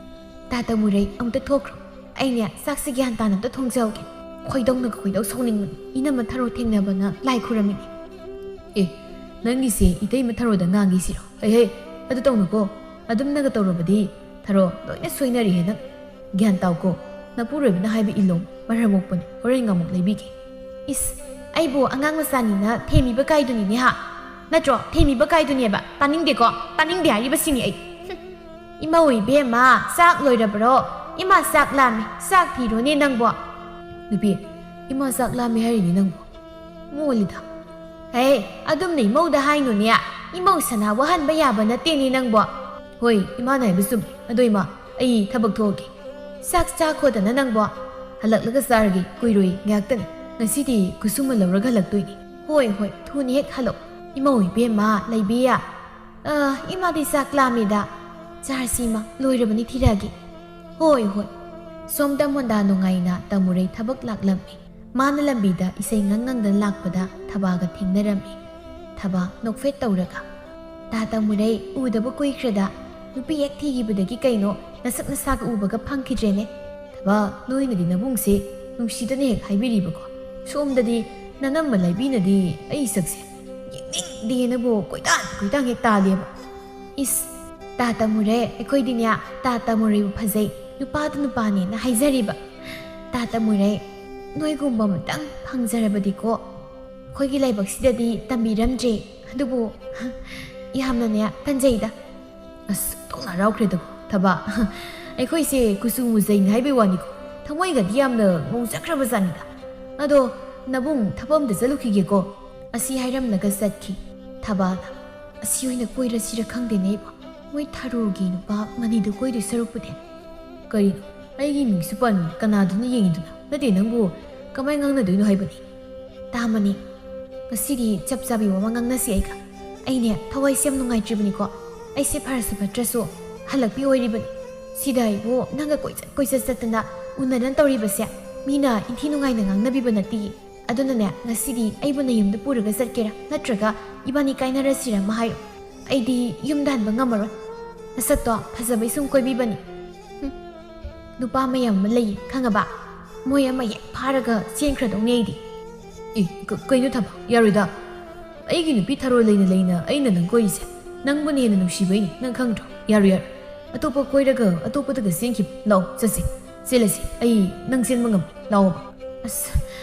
ꯇꯥ ꯇꯃꯨꯔꯩ, ꯑꯃꯨꯛꯇ ꯊꯣꯛꯈ꯭ꯔꯣ꯫ ꯑꯩꯅꯦ ꯆꯥꯛꯁꯤ ꯒ꯭ꯌꯥꯟ ꯇꯥꯅ ꯑꯝꯇ ꯊꯣꯡꯖꯍꯧꯒꯦ꯫ ꯈꯣꯏꯗꯧꯅꯒ ꯈꯣꯏꯗꯧ ꯁꯥꯎꯅꯤꯡꯕꯅꯤ꯫ ꯏꯅꯝꯃ ꯊꯔꯣ ꯊꯦꯡꯅꯕꯅ ꯂꯥꯏ ꯈꯨꯔꯝꯃꯤꯅꯤ꯫ ꯑꯦ, ꯅꯪꯒꯤꯁꯦ ꯏꯇꯩꯃ ꯊꯔꯣꯗ ꯉꯥꯡꯒꯤꯁꯤꯔꯣ? ꯍꯩ ꯍꯩ, ꯑꯗꯨ ꯇꯧꯅꯨꯀꯣ꯫ ꯑꯗꯨꯝꯅꯒ ꯇꯧꯔꯕꯗꯤ ꯊꯔꯣ ꯂꯣꯏꯅ ꯁꯣꯏꯅꯔꯤꯍꯦ ꯅꯪ꯫ ꯒ꯭ꯌꯥꯟ ꯇꯥꯎꯀꯣ꯫ ꯅꯄꯨꯔꯣꯏꯕꯅ ꯍꯥꯏꯕ ꯏꯜꯂꯣ꯫ ꯃꯔꯝ ꯃꯣꯛꯄꯅꯤ꯫ ꯍꯣꯔꯦꯟ ꯑꯃꯨꯛ ꯂꯩꯕꯤꯒꯦ꯫ ꯏꯁ, ꯑꯩꯕꯨ ꯑꯉꯥꯡ ꯃꯆꯥꯅꯤꯅ ꯊꯦꯝꯃꯤꯕ ꯀꯥꯏꯗꯨꯅꯤꯅꯦ ꯍꯥ? ꯅꯠꯇ꯭ꯔꯣ? ꯊꯦꯝꯃꯤꯕ ꯀꯥꯏꯗꯨꯅꯦꯕ꯫ ꯇꯥꯅꯤꯡꯗꯦꯀꯣ? ꯇꯥꯅꯤꯡꯗꯦ ꯍꯥꯏꯔꯤꯕꯁꯤꯅꯤ ꯑꯩ꯫ ꯍꯨꯝ꯫ ꯏꯃꯧ ꯏꯕꯦꯝꯃ, ꯆꯥꯛ ꯂꯣꯏꯔꯕ꯭ꯔꯣ? ꯏꯃꯥ ꯆꯥꯛ ꯂꯥꯝꯃꯤ, ꯆꯥꯛ ꯊꯤꯔꯣꯅꯦ ꯅꯪꯕꯣ꯫ ꯅꯨꯄꯤ, ꯏꯃꯥ ꯆꯥꯛ ꯂꯥꯝꯃꯤ ꯍꯥꯏꯔꯤꯅꯦ ꯅꯪꯕꯣ꯫ ꯃꯣꯜꯂꯤꯗ꯫ ꯍꯦ, ꯑꯗꯨꯝꯅ ꯏꯃꯧꯗ ꯍꯥꯏꯅꯨꯅꯦ꯫ ꯏꯃꯧ ꯁꯅꯥ ꯋꯥꯍꯟꯕ ꯌꯥꯕ ꯅꯠꯇꯦꯅꯦ ꯅꯪꯕꯣ꯫ ꯍꯣꯏ, ꯏꯃꯥꯅ ꯍꯥꯏꯕ ꯆꯨꯝꯃꯤ꯫ ꯑꯗꯣ ꯏꯃꯥ, ꯑꯩ ꯊꯕꯛ ꯊꯣꯛꯑꯒꯦ꯫ ꯆꯥꯛ ꯆꯥꯈꯣꯗꯅ ꯅꯪꯕꯣ꯫ ꯍꯜꯂꯛꯂꯒ ꯆꯥꯔꯒꯦ, ꯀꯨꯏꯔꯣꯏ, ꯉꯥꯏꯍꯥꯛꯇꯅꯤ꯫ ꯉꯁꯤꯗꯤ ꯀꯨꯁꯨꯝ ꯂꯧꯔꯒ ꯍꯜꯂꯛꯇꯣꯏꯅꯤ꯫ ꯍꯣꯏ, ꯍꯣꯏ, ꯊꯨꯅ ꯍꯦꯛ ꯍꯜꯂꯛꯑꯣ꯫ ꯏꯃꯧ ꯏꯕꯦꯝꯃ, ꯂꯩꯕꯤꯌꯥ꯫ ꯑ, ꯏꯃꯥꯗꯤ ꯆꯥꯛ ꯂꯥꯝꯃꯤꯗ꯫ ꯆꯥꯔꯁꯤ ꯏꯃꯥ, ꯂꯣꯏꯔꯕꯅꯤ ꯊꯤꯔꯛꯑꯒꯦ꯫ ꯍꯣꯏ, ꯍꯣꯏ꯫ ꯁꯣꯝꯗ ꯃꯣꯟꯗꯥ ꯅꯨꯡꯉꯥꯏꯅ ꯇꯥꯃꯨꯔꯩ ꯊꯕꯛ ꯂꯥꯛꯂꯝꯃꯤ꯫ ꯃꯥꯅ ꯂꯝꯕꯤꯗ ꯏꯁꯩ ꯉꯪ ꯉꯪꯗꯅ ꯂꯥꯛꯄꯗ ꯊꯕꯥꯒ ꯊꯦꯡꯅꯔꯝꯃꯤ꯫ ꯊꯕꯥ ꯅꯣꯛꯐꯦꯠ ꯇꯧꯔꯒ, "ꯇꯥ ꯇꯥꯃꯨꯔꯩ, ꯎꯗꯕ ꯀꯨꯏꯈ꯭ꯔꯦꯗ꯫ ꯅꯨꯄꯤ ꯍꯦꯛ ꯊꯤꯈꯤꯕꯗꯒꯤ ꯀꯩꯅꯣ ꯅꯁꯛ ꯅꯁꯥꯒ ꯎꯕꯒ ꯐꯪꯈꯤꯗ꯭ꯔꯦꯅꯦ꯫ ꯊꯕꯥ, ꯅꯣꯏꯅꯗꯤ ꯅꯕꯨꯡꯁꯦ ꯅꯨꯡꯁꯤꯗꯅ ꯍꯦꯛ ꯍꯥꯏꯕꯤꯔꯤꯕꯀꯣ꯫ ꯁꯣꯝꯗꯗꯤ ꯅꯅꯝꯃ ꯂꯩꯕꯤꯅꯗꯤ ꯑꯩ ꯁꯛꯁꯦ ꯌꯦꯡꯅꯤꯡꯗꯦꯅꯕꯨ ꯀꯣꯏꯇꯥꯟ ꯀꯣꯏꯇꯥꯟ ꯍꯦꯛ ꯇꯥꯜꯂꯦꯕ꯫ ꯏꯁ, ꯇꯥ ꯇꯥꯃꯨꯔꯩ, ꯑꯩꯈꯣꯏꯗꯤꯅꯦ ꯇꯥ ꯇꯥꯃꯨꯔꯩꯕꯨ ꯐꯖꯩ, ꯅꯨꯄꯥꯗꯨ ꯅꯨꯄꯥꯅꯦꯅ ꯍꯥꯏꯖꯔꯤꯕ꯫ ꯇꯥ ꯇꯥꯃꯨꯔꯩ, ꯅꯣꯏꯒꯨꯝꯕ ꯑꯃꯇꯪ ꯐꯪꯖꯔꯕꯗꯤꯀꯣ꯫ ꯑꯩꯈꯣꯏꯒꯤ ꯂꯥꯏꯕꯛꯁꯤꯗꯗꯤ ꯇꯝꯕꯤꯔꯝꯗ꯭ꯔꯦ, ꯑꯗꯨꯕꯨ ꯌꯥꯝꯅꯅꯦ ꯄꯦꯟꯖꯩꯗ꯫" ꯑꯁ, ꯑꯣꯟꯊꯣꯛꯅ ꯍꯔꯥꯎꯈ꯭ꯔꯦꯗꯀꯣ ꯊꯕꯥ꯫ "ꯑꯩꯈꯣꯏꯁꯦ ꯀꯨꯆꯨ ꯃꯨꯖꯩꯅ ꯍꯥꯏꯕꯩ ꯋꯥꯅꯤꯀꯣ, ꯊꯃꯣꯏꯒꯗꯤ ꯌꯥꯝꯅ ꯉꯧꯖꯈ꯭ꯔꯕ ꯖꯥꯠꯅꯤꯗ꯫ ꯑꯗꯣ ꯅꯕꯨꯡ, ꯊꯕꯛ ꯑꯝꯇ ꯆꯠꯂꯨꯈꯤꯒꯦꯀꯣ꯫" ꯑꯁꯤ ꯍꯥꯏꯔꯝꯂꯒ ꯆꯠꯈꯤ꯫ ꯊꯕꯥꯅ, "ꯑꯁꯤ ꯑꯣꯏꯅ ꯀꯣꯏꯔꯁꯤꯔ ꯈꯪꯗꯦꯅꯦ ꯏꯕꯣ꯫ ꯃꯣꯏ ꯊꯔꯣꯒꯤ ꯅꯨꯄꯥ ꯃꯅꯤꯗꯨ ꯀꯣꯏꯗꯣꯏ ꯁꯔꯨꯛꯄꯨꯗꯤ꯫" "ꯀꯔꯤꯅꯣ? ꯑꯩꯒꯤ ꯃꯤꯡꯁꯨ ꯄꯟ, ꯀꯅꯥꯗꯨꯅ ꯌꯦꯡꯉꯤꯗꯨꯅ? ꯅꯠꯇꯦ, ꯅꯪꯕꯨ ꯀꯃꯥꯏ ꯉꯥꯡꯅꯗꯣꯏꯅꯣ ꯍꯥꯏꯕꯅꯤ? ꯇꯥꯃꯅꯤ, ꯉꯁꯤꯗꯤ ꯆꯞ ꯆꯥꯕꯤ ꯋꯥ ꯑꯃ ꯉꯥꯡꯅꯁꯤ ꯑꯩꯒ꯫ ꯑꯩꯅꯦ, ꯊꯋꯥꯏꯁꯦ ꯌꯥꯝ ꯅꯨꯡꯉꯥꯏꯇ꯭ꯔꯤꯕꯅꯤꯀꯣ꯫ ꯑꯩꯁꯦ ꯐꯔꯁꯨ ꯐꯠꯇ꯭ꯔꯁꯨ ꯍꯜꯂꯛꯄꯤ ꯑꯣꯏꯔꯤꯕꯅꯤ꯫ ꯁꯤꯗ ꯑꯩꯕꯨ ꯅꯪꯒ ꯀꯣꯏꯆꯠ ꯀꯣꯏꯆꯠ ꯆꯠꯇꯅ ꯎꯅꯗꯅ ꯇꯧꯔꯤꯕꯁꯦ ꯃꯤꯅ ꯏꯟꯊꯤ ꯅꯨꯡꯉꯥꯏꯅ ꯉꯥꯡꯅꯕꯤꯕ ꯅꯠꯇꯦ꯫ ꯑꯗꯨꯅꯅꯦ, ꯉꯁꯤꯗꯤ ꯑꯩꯕꯨ ꯅꯌꯨꯝꯗ ꯄꯨꯔꯒ ꯆꯠꯀꯦꯔꯥ, ꯅꯠꯇ꯭ꯔꯒ ꯏꯕꯥꯅꯤ ꯀꯥꯏꯅꯔꯁꯤꯔ ꯑꯃ ꯍꯥꯏꯔꯣ꯫ ꯑꯩꯗꯤ ꯌꯨꯝꯗ ꯍꯟꯕ ꯉꯝꯃꯔꯣꯏ꯫ ꯅꯁꯛꯇꯣ ꯐꯖꯕꯩ ꯁꯨꯝ ꯀꯣꯏꯕꯤꯕꯅꯤ꯫ ꯍꯨꯝ꯫ ꯅꯨꯄꯥ ꯃꯌꯥꯝ ꯑꯃ ꯂꯩ, ꯈꯪꯉꯕ? ꯃꯣꯏ ꯑꯃ ꯍꯦꯛ ꯐꯥꯔꯒ ꯆꯦꯟꯈ꯭ꯔꯗꯧꯅꯤ ꯑꯩꯗꯤ꯫ ꯑꯦ, ꯀ-, ꯀꯩꯅꯣ ꯊꯕ? ꯌꯥꯔꯣꯏꯗ꯫ ꯑꯩꯒꯤ ꯅꯨꯄꯤ ꯊꯔꯣ ꯂꯩꯅ ꯂꯩꯅ ꯑꯩꯅ ꯅꯪ ꯀꯣꯏꯔꯤꯁꯦ ꯅꯪꯕꯨꯅ ꯍꯦꯟꯅ ꯅꯨꯡꯁꯤꯕꯩꯅꯤ, ꯅꯪ ꯈꯪꯗ꯭ꯔꯣ? ꯌꯥꯔꯣꯏ, ꯌꯥꯔꯣꯏ꯫ ꯑꯇꯣꯞꯄ ꯀꯣꯏꯔꯒ ꯑꯇꯣꯞꯄꯗꯒ ꯆꯦꯟꯈꯤꯕ꯫ ꯂꯥꯛꯑꯣ, ꯆꯠꯁꯤ꯫ ꯆꯦꯜꯂꯁꯤ꯫ ꯑꯩ ꯅꯪ ꯆꯦꯟꯕ ꯉꯝꯃꯣꯏ꯫ ꯂꯥꯛꯑꯣꯕ꯫ ꯑꯁ,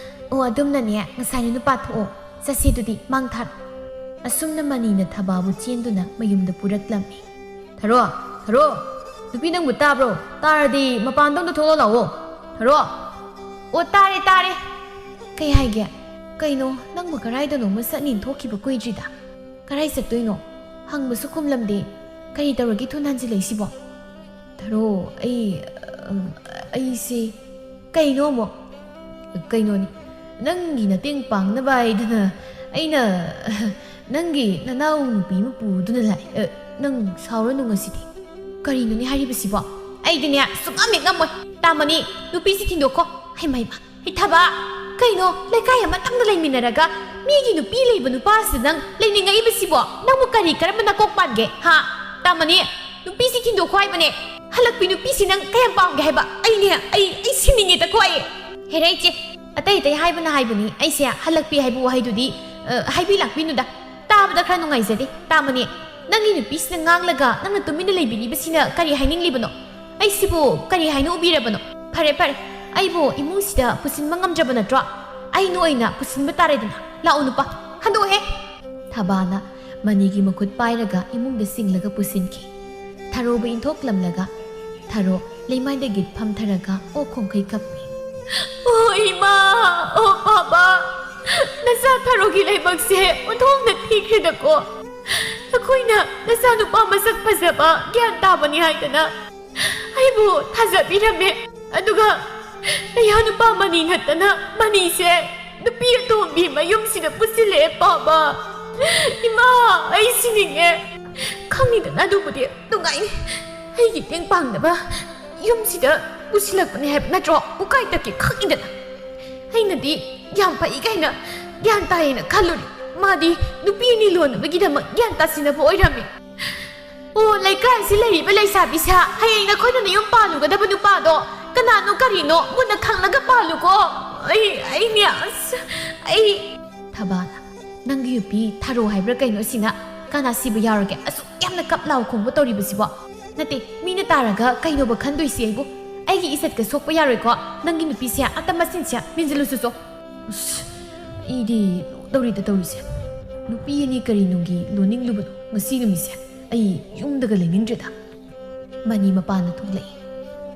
ꯑꯣ, ꯑꯗꯨꯝꯅꯅꯦ, ꯉꯁꯥꯏꯅ ꯅꯨꯄꯥ ꯊꯣꯛꯑꯣ꯫ ꯆꯠꯁꯤ ꯑꯗꯨꯗꯤ, ꯃꯥꯡ ꯊꯥꯔꯣ꯫ ꯑꯁꯨꯝꯅ ꯃꯅꯤꯅ ꯊꯕꯥꯕꯨ ꯆꯦꯟꯗꯨꯅ ꯃꯌꯨꯝꯗ ꯄꯨꯔꯛꯂꯝꯃꯤ꯫ ꯊꯔꯣ, ꯊꯔꯣ, ꯅꯨꯄꯤ ꯅꯪꯕꯨ ꯇꯥꯕ꯭ꯔꯣ? ꯇꯥꯔꯗꯤ ꯃꯄꯥꯟꯗ ꯑꯝꯇ ꯊꯣꯛꯂꯛꯑꯣ ꯂꯥꯛꯑꯣ꯫ ꯊꯔꯣ꯫ ꯑꯣ, ꯇꯥꯔꯦ, ꯇꯥꯔꯦ꯫ ꯀꯩ ꯍꯥꯏꯒꯦ? ꯀꯩꯅꯣ, ꯅꯪꯕꯨ ꯀꯔꯥꯏꯗꯅꯣꯃ ꯆꯠꯅꯤꯅ ꯊꯣꯛꯈꯤꯕ ꯀꯨꯏꯗ꯭ꯔꯤꯗ꯫ ꯀꯔꯥꯏ ꯆꯠꯇꯣꯏꯅꯣ? ꯍꯪꯕꯁꯨ ꯈꯨꯝꯂꯝꯗꯦ꯫ ꯀꯔꯤ ꯇꯧꯔꯒꯦ ꯊꯣꯟ ꯍꯟꯖꯤꯜꯂꯛꯏꯁꯤꯕꯣ? ꯊꯔꯣ, ꯑꯩ, ꯑ, ꯑꯩꯁꯦ ꯀꯩꯅꯣ ꯑꯃꯨꯛ? ꯀꯩꯅꯣꯅꯤ, ꯅꯪꯒꯤ ꯃꯇꯦꯡ ꯄꯥꯡꯅꯕ ꯍꯥꯏꯗꯅ ꯑꯩꯅ ꯅꯪꯒꯤ ꯅꯅꯥꯎ ꯅꯨꯄꯤ ꯑꯃ ꯄꯨꯗꯨꯅ ꯂꯥꯛꯑꯦ꯫ ꯑ, ꯅꯪ ꯁꯥꯎꯔꯅꯨ ꯉꯁꯤꯗꯤ꯫ ꯀꯔꯤꯅꯣꯅꯦ ꯍꯥꯏꯔꯤꯕꯁꯤꯕꯣ? ꯑꯩꯗꯤꯅꯦ ꯁꯨꯡꯉꯝ ꯍꯦꯛ ꯉꯝꯃꯣꯏ꯫ ꯇꯥꯃꯅꯤ, ꯅꯨꯄꯤꯁꯤ ꯊꯤꯟꯗꯣꯛꯈꯣ꯫ ꯍꯩꯃ, ꯍꯩꯃ, ꯍꯩ ꯊꯕ, ꯀꯩꯅꯣ, ꯂꯩꯀꯥꯏ ꯑꯃꯇꯪꯗ ꯂꯩꯃꯤꯟꯅꯔꯒ ꯃꯤꯒꯤ ꯅꯨꯄꯤ ꯂꯩꯕ ꯅꯨꯄꯥꯁꯤꯗ ꯅꯪ ꯂꯩꯅꯤꯡꯉꯛꯏꯕꯁꯤꯕꯣ? ꯅꯪꯕꯨ ꯀꯔꯤ ꯀꯔꯝꯕ ꯅꯀꯣꯛ ꯄꯥꯟꯒꯦ, ꯍꯥ? ꯇꯥꯃꯅꯤ, ꯅꯨꯄꯤꯁꯤ ꯊꯤꯟꯗꯣꯛꯈꯣ ꯍꯥꯏꯕꯅꯦ꯫ ꯍꯜꯂꯛꯄꯤ ꯅꯨꯄꯤꯁꯤ ꯅꯪ ꯀꯌꯥꯝ ꯄꯥꯝꯒꯦ ꯍꯥꯏꯕ? ꯑꯩꯅꯦ, ꯑꯩ, ꯑꯩ ꯁꯤꯅꯤꯡꯉꯦꯗꯀꯣ ꯑꯩ꯫ ꯍꯦꯔꯦ ꯏꯆꯦ, ꯑꯇꯩ ꯑꯇꯩ ꯍꯥꯏꯕꯅ ꯍꯥꯏꯕꯅꯤ, ꯑꯩꯁꯦ ꯍꯜꯂꯛꯄꯤ ꯍꯥꯏꯕ ꯋꯥꯍꯩꯗꯨꯗꯤ, ꯑ, ꯍꯥꯏꯕꯤ ꯂꯥꯛꯄꯤꯅꯨꯗ꯫ ꯇꯥꯕꯗ ꯈꯔ ꯅꯨꯡꯉꯥꯏꯖꯗꯦ꯫ ꯇꯥꯃꯅꯤ, ꯅꯪꯒꯤ ꯅꯨꯄꯤꯁꯤꯅ ꯉꯥꯡꯂꯒ ꯅꯪꯅ ꯇꯨꯃꯤꯟꯅ ꯂꯩꯕꯤꯔꯤꯕꯁꯤꯅ ꯀꯔꯤ ꯍꯥꯏꯅꯤꯡꯂꯤꯕꯅꯣ? ꯑꯩꯁꯤꯕꯨ ꯀꯔꯤ ꯍꯥꯏꯅ ꯎꯕꯤꯔꯕꯅꯣ? ꯐꯔꯦ, ꯐꯔꯦ, ꯑꯩꯕꯨ ꯏꯃꯨꯡꯁꯤꯗ ꯄꯨꯁꯤꯟꯕ ꯉꯝꯗ꯭ꯔꯕ ꯅꯠꯇ꯭ꯔꯣ? ꯑꯩꯅ ꯑꯣꯏꯅ ꯄꯨꯁꯤꯟꯕ ꯇꯥꯔꯦꯗꯅ꯫ ꯂꯥꯛꯑꯣ ꯅꯨꯄꯥ, ꯍꯟꯗꯣꯛꯑꯣꯍꯦ꯫ ꯊꯕꯥꯅ ꯃꯅꯤꯒꯤ ꯃꯈꯨꯠ ꯄꯥꯏꯔꯒ ꯏꯃꯨꯡꯗ ꯆꯤꯡꯂꯒ ꯄꯨꯁꯤꯟꯈꯤ꯫ ꯊꯔꯣꯕꯨ ꯏꯟꯊꯣꯛꯂꯝꯂꯒ ꯊꯔꯣ ꯂꯩꯃꯥꯏꯗꯒꯤ ꯐꯝꯊꯔꯒ ꯑꯣꯛ ꯈꯣꯡꯈꯩ ꯀꯞꯄꯤ꯫ ꯑꯣ ꯏꯃꯥ, ꯑꯣ ꯕꯥꯕꯥ, ꯅꯆꯥ ꯊꯔꯣꯒꯤ ꯂꯥꯏꯕꯛꯁꯦ ꯑꯣꯟꯊꯣꯛꯅ ꯊꯤꯈ꯭ꯔꯦꯗꯀꯣ꯫ ꯑꯩꯈꯣꯏꯅ ꯅꯆꯥꯅꯨꯄꯥ ꯃꯁꯛ ꯐꯖꯕ, ꯒ꯭ꯌꯥꯟ ꯇꯥꯕꯅꯤ ꯍꯥꯏꯗꯅ ꯑꯩꯕꯨ ꯊꯥꯖꯕꯤꯔꯝꯃꯦ, ꯑꯗꯨꯒ ꯅꯌꯥ ꯅꯨꯄꯥ ꯃꯅꯤ ꯅꯠꯇꯅ ꯃꯅꯤꯁꯦ ꯅꯨꯄꯤ ꯑꯇꯣꯝꯕꯤ ꯃꯌꯨꯝꯁꯤꯗ ꯄꯨꯁꯤꯜꯂꯛꯑꯦ ꯄꯥꯕ꯫ ꯏꯃꯥ, ꯑꯩ ꯁꯤꯅꯤꯡꯉꯦ꯫ ꯈꯪꯉꯤꯗꯅ ꯑꯗꯨꯕꯨꯗꯤ꯫ ꯅꯨꯡꯉꯥꯏꯅꯤ꯫ ꯑꯩꯒꯤ ꯇꯦꯡ ꯄꯥꯡꯅꯕ ꯌꯨꯝꯁꯤꯗ ꯄꯨꯁꯤꯜꯂꯛꯄꯅꯦ ꯍꯥꯏꯕ ꯅꯠꯇ꯭ꯔꯣ? ꯎꯀꯥꯏ ꯇꯛꯀꯦ ꯈꯪꯉꯤꯗꯅ꯫ ꯑꯩꯅꯗꯤ ꯌꯥꯝ ꯐꯩ ꯀꯥꯏꯅ ꯒ꯭ꯌꯥꯟ ꯇꯥꯏꯌꯦꯅ ꯈꯜꯂꯨꯔꯦ꯫ ꯃꯥꯗꯤ ꯅꯨꯄꯤ ꯑꯅꯤ ꯂꯣꯟꯅꯕꯒꯤꯗꯃꯛ ꯒ꯭ꯌꯥꯟ ꯇꯥꯁꯤꯟꯅꯕ ꯑꯣꯏꯔꯝꯃꯦ꯫ ꯑꯣ, ꯂꯩꯀꯥꯏꯁꯤ ꯂꯩꯔꯤꯕ ꯂꯩꯁꯥꯕꯤꯁꯦ ꯍꯌꯦꯡ ꯅꯈꯣꯏꯅ ꯅꯌꯨꯝ ꯄꯥꯜꯂꯨꯒꯗꯕ ꯅꯨꯄꯥꯗꯣ ꯀꯅꯥꯅꯣ ꯀꯔꯤꯅꯣ ꯃꯨꯟꯅ ꯈꯪꯂꯒ ꯄꯥꯜꯂꯨꯀꯣ꯫ ꯑꯩ, ꯑꯩꯅꯦ, ꯑꯁ, ꯑꯩ ꯊꯕꯥꯅ, ꯅꯪꯒꯤ ꯅꯨꯄꯤ ꯊꯔꯣ ꯍꯥꯏꯕ꯭ꯔꯥ ꯀꯩꯅꯣ ꯁꯤꯅ ꯀꯅꯥ ꯁꯤꯕ ꯌꯥꯎꯔꯒꯦ? ꯑꯁꯨꯛ ꯌꯥꯝꯅ ꯀꯞ ꯂꯥꯎ ꯈꯣꯡꯕ ꯇꯧꯔꯤꯕꯁꯤꯕꯣ? ꯅꯠꯇꯦ, ꯃꯤꯅ ꯇꯥꯔꯒ ꯀꯩꯅꯣꯕ ꯈꯟꯗꯣꯏꯁꯤ ꯑꯩꯕꯨ? ꯑꯩꯒꯤ ꯏꯖꯠꯀ ꯁꯣꯛꯄ ꯌꯥꯔꯣꯏꯀꯣ꯫ ꯅꯪꯒꯤ ꯅꯨꯄꯤꯁꯦ ꯑꯝꯇ ꯃꯆꯤꯟꯁꯦ ꯃꯦꯟꯁꯤꯜꯂꯨꯁꯨ ꯆꯣ꯫ ꯑꯁ, ꯑꯩꯗꯤ ꯇꯧꯔꯤꯗ ꯇꯧꯔꯤꯁꯦ꯫ ꯅꯨꯄꯤ ꯑꯅꯤ ꯀꯔꯤ ꯅꯨꯡꯒꯤ ꯂꯣꯟꯅꯤꯡꯂꯨꯕꯅꯣ ꯉꯁꯤ ꯅꯨꯃꯤꯠꯁꯦ? ꯑꯩ ꯌꯨꯝꯗꯒ ꯂꯩꯅꯤꯡꯗ꯭ꯔꯦꯗ꯫ ꯃꯅꯤ ꯃꯄꯥꯟꯗ ꯊꯣꯛꯂꯛꯏ꯫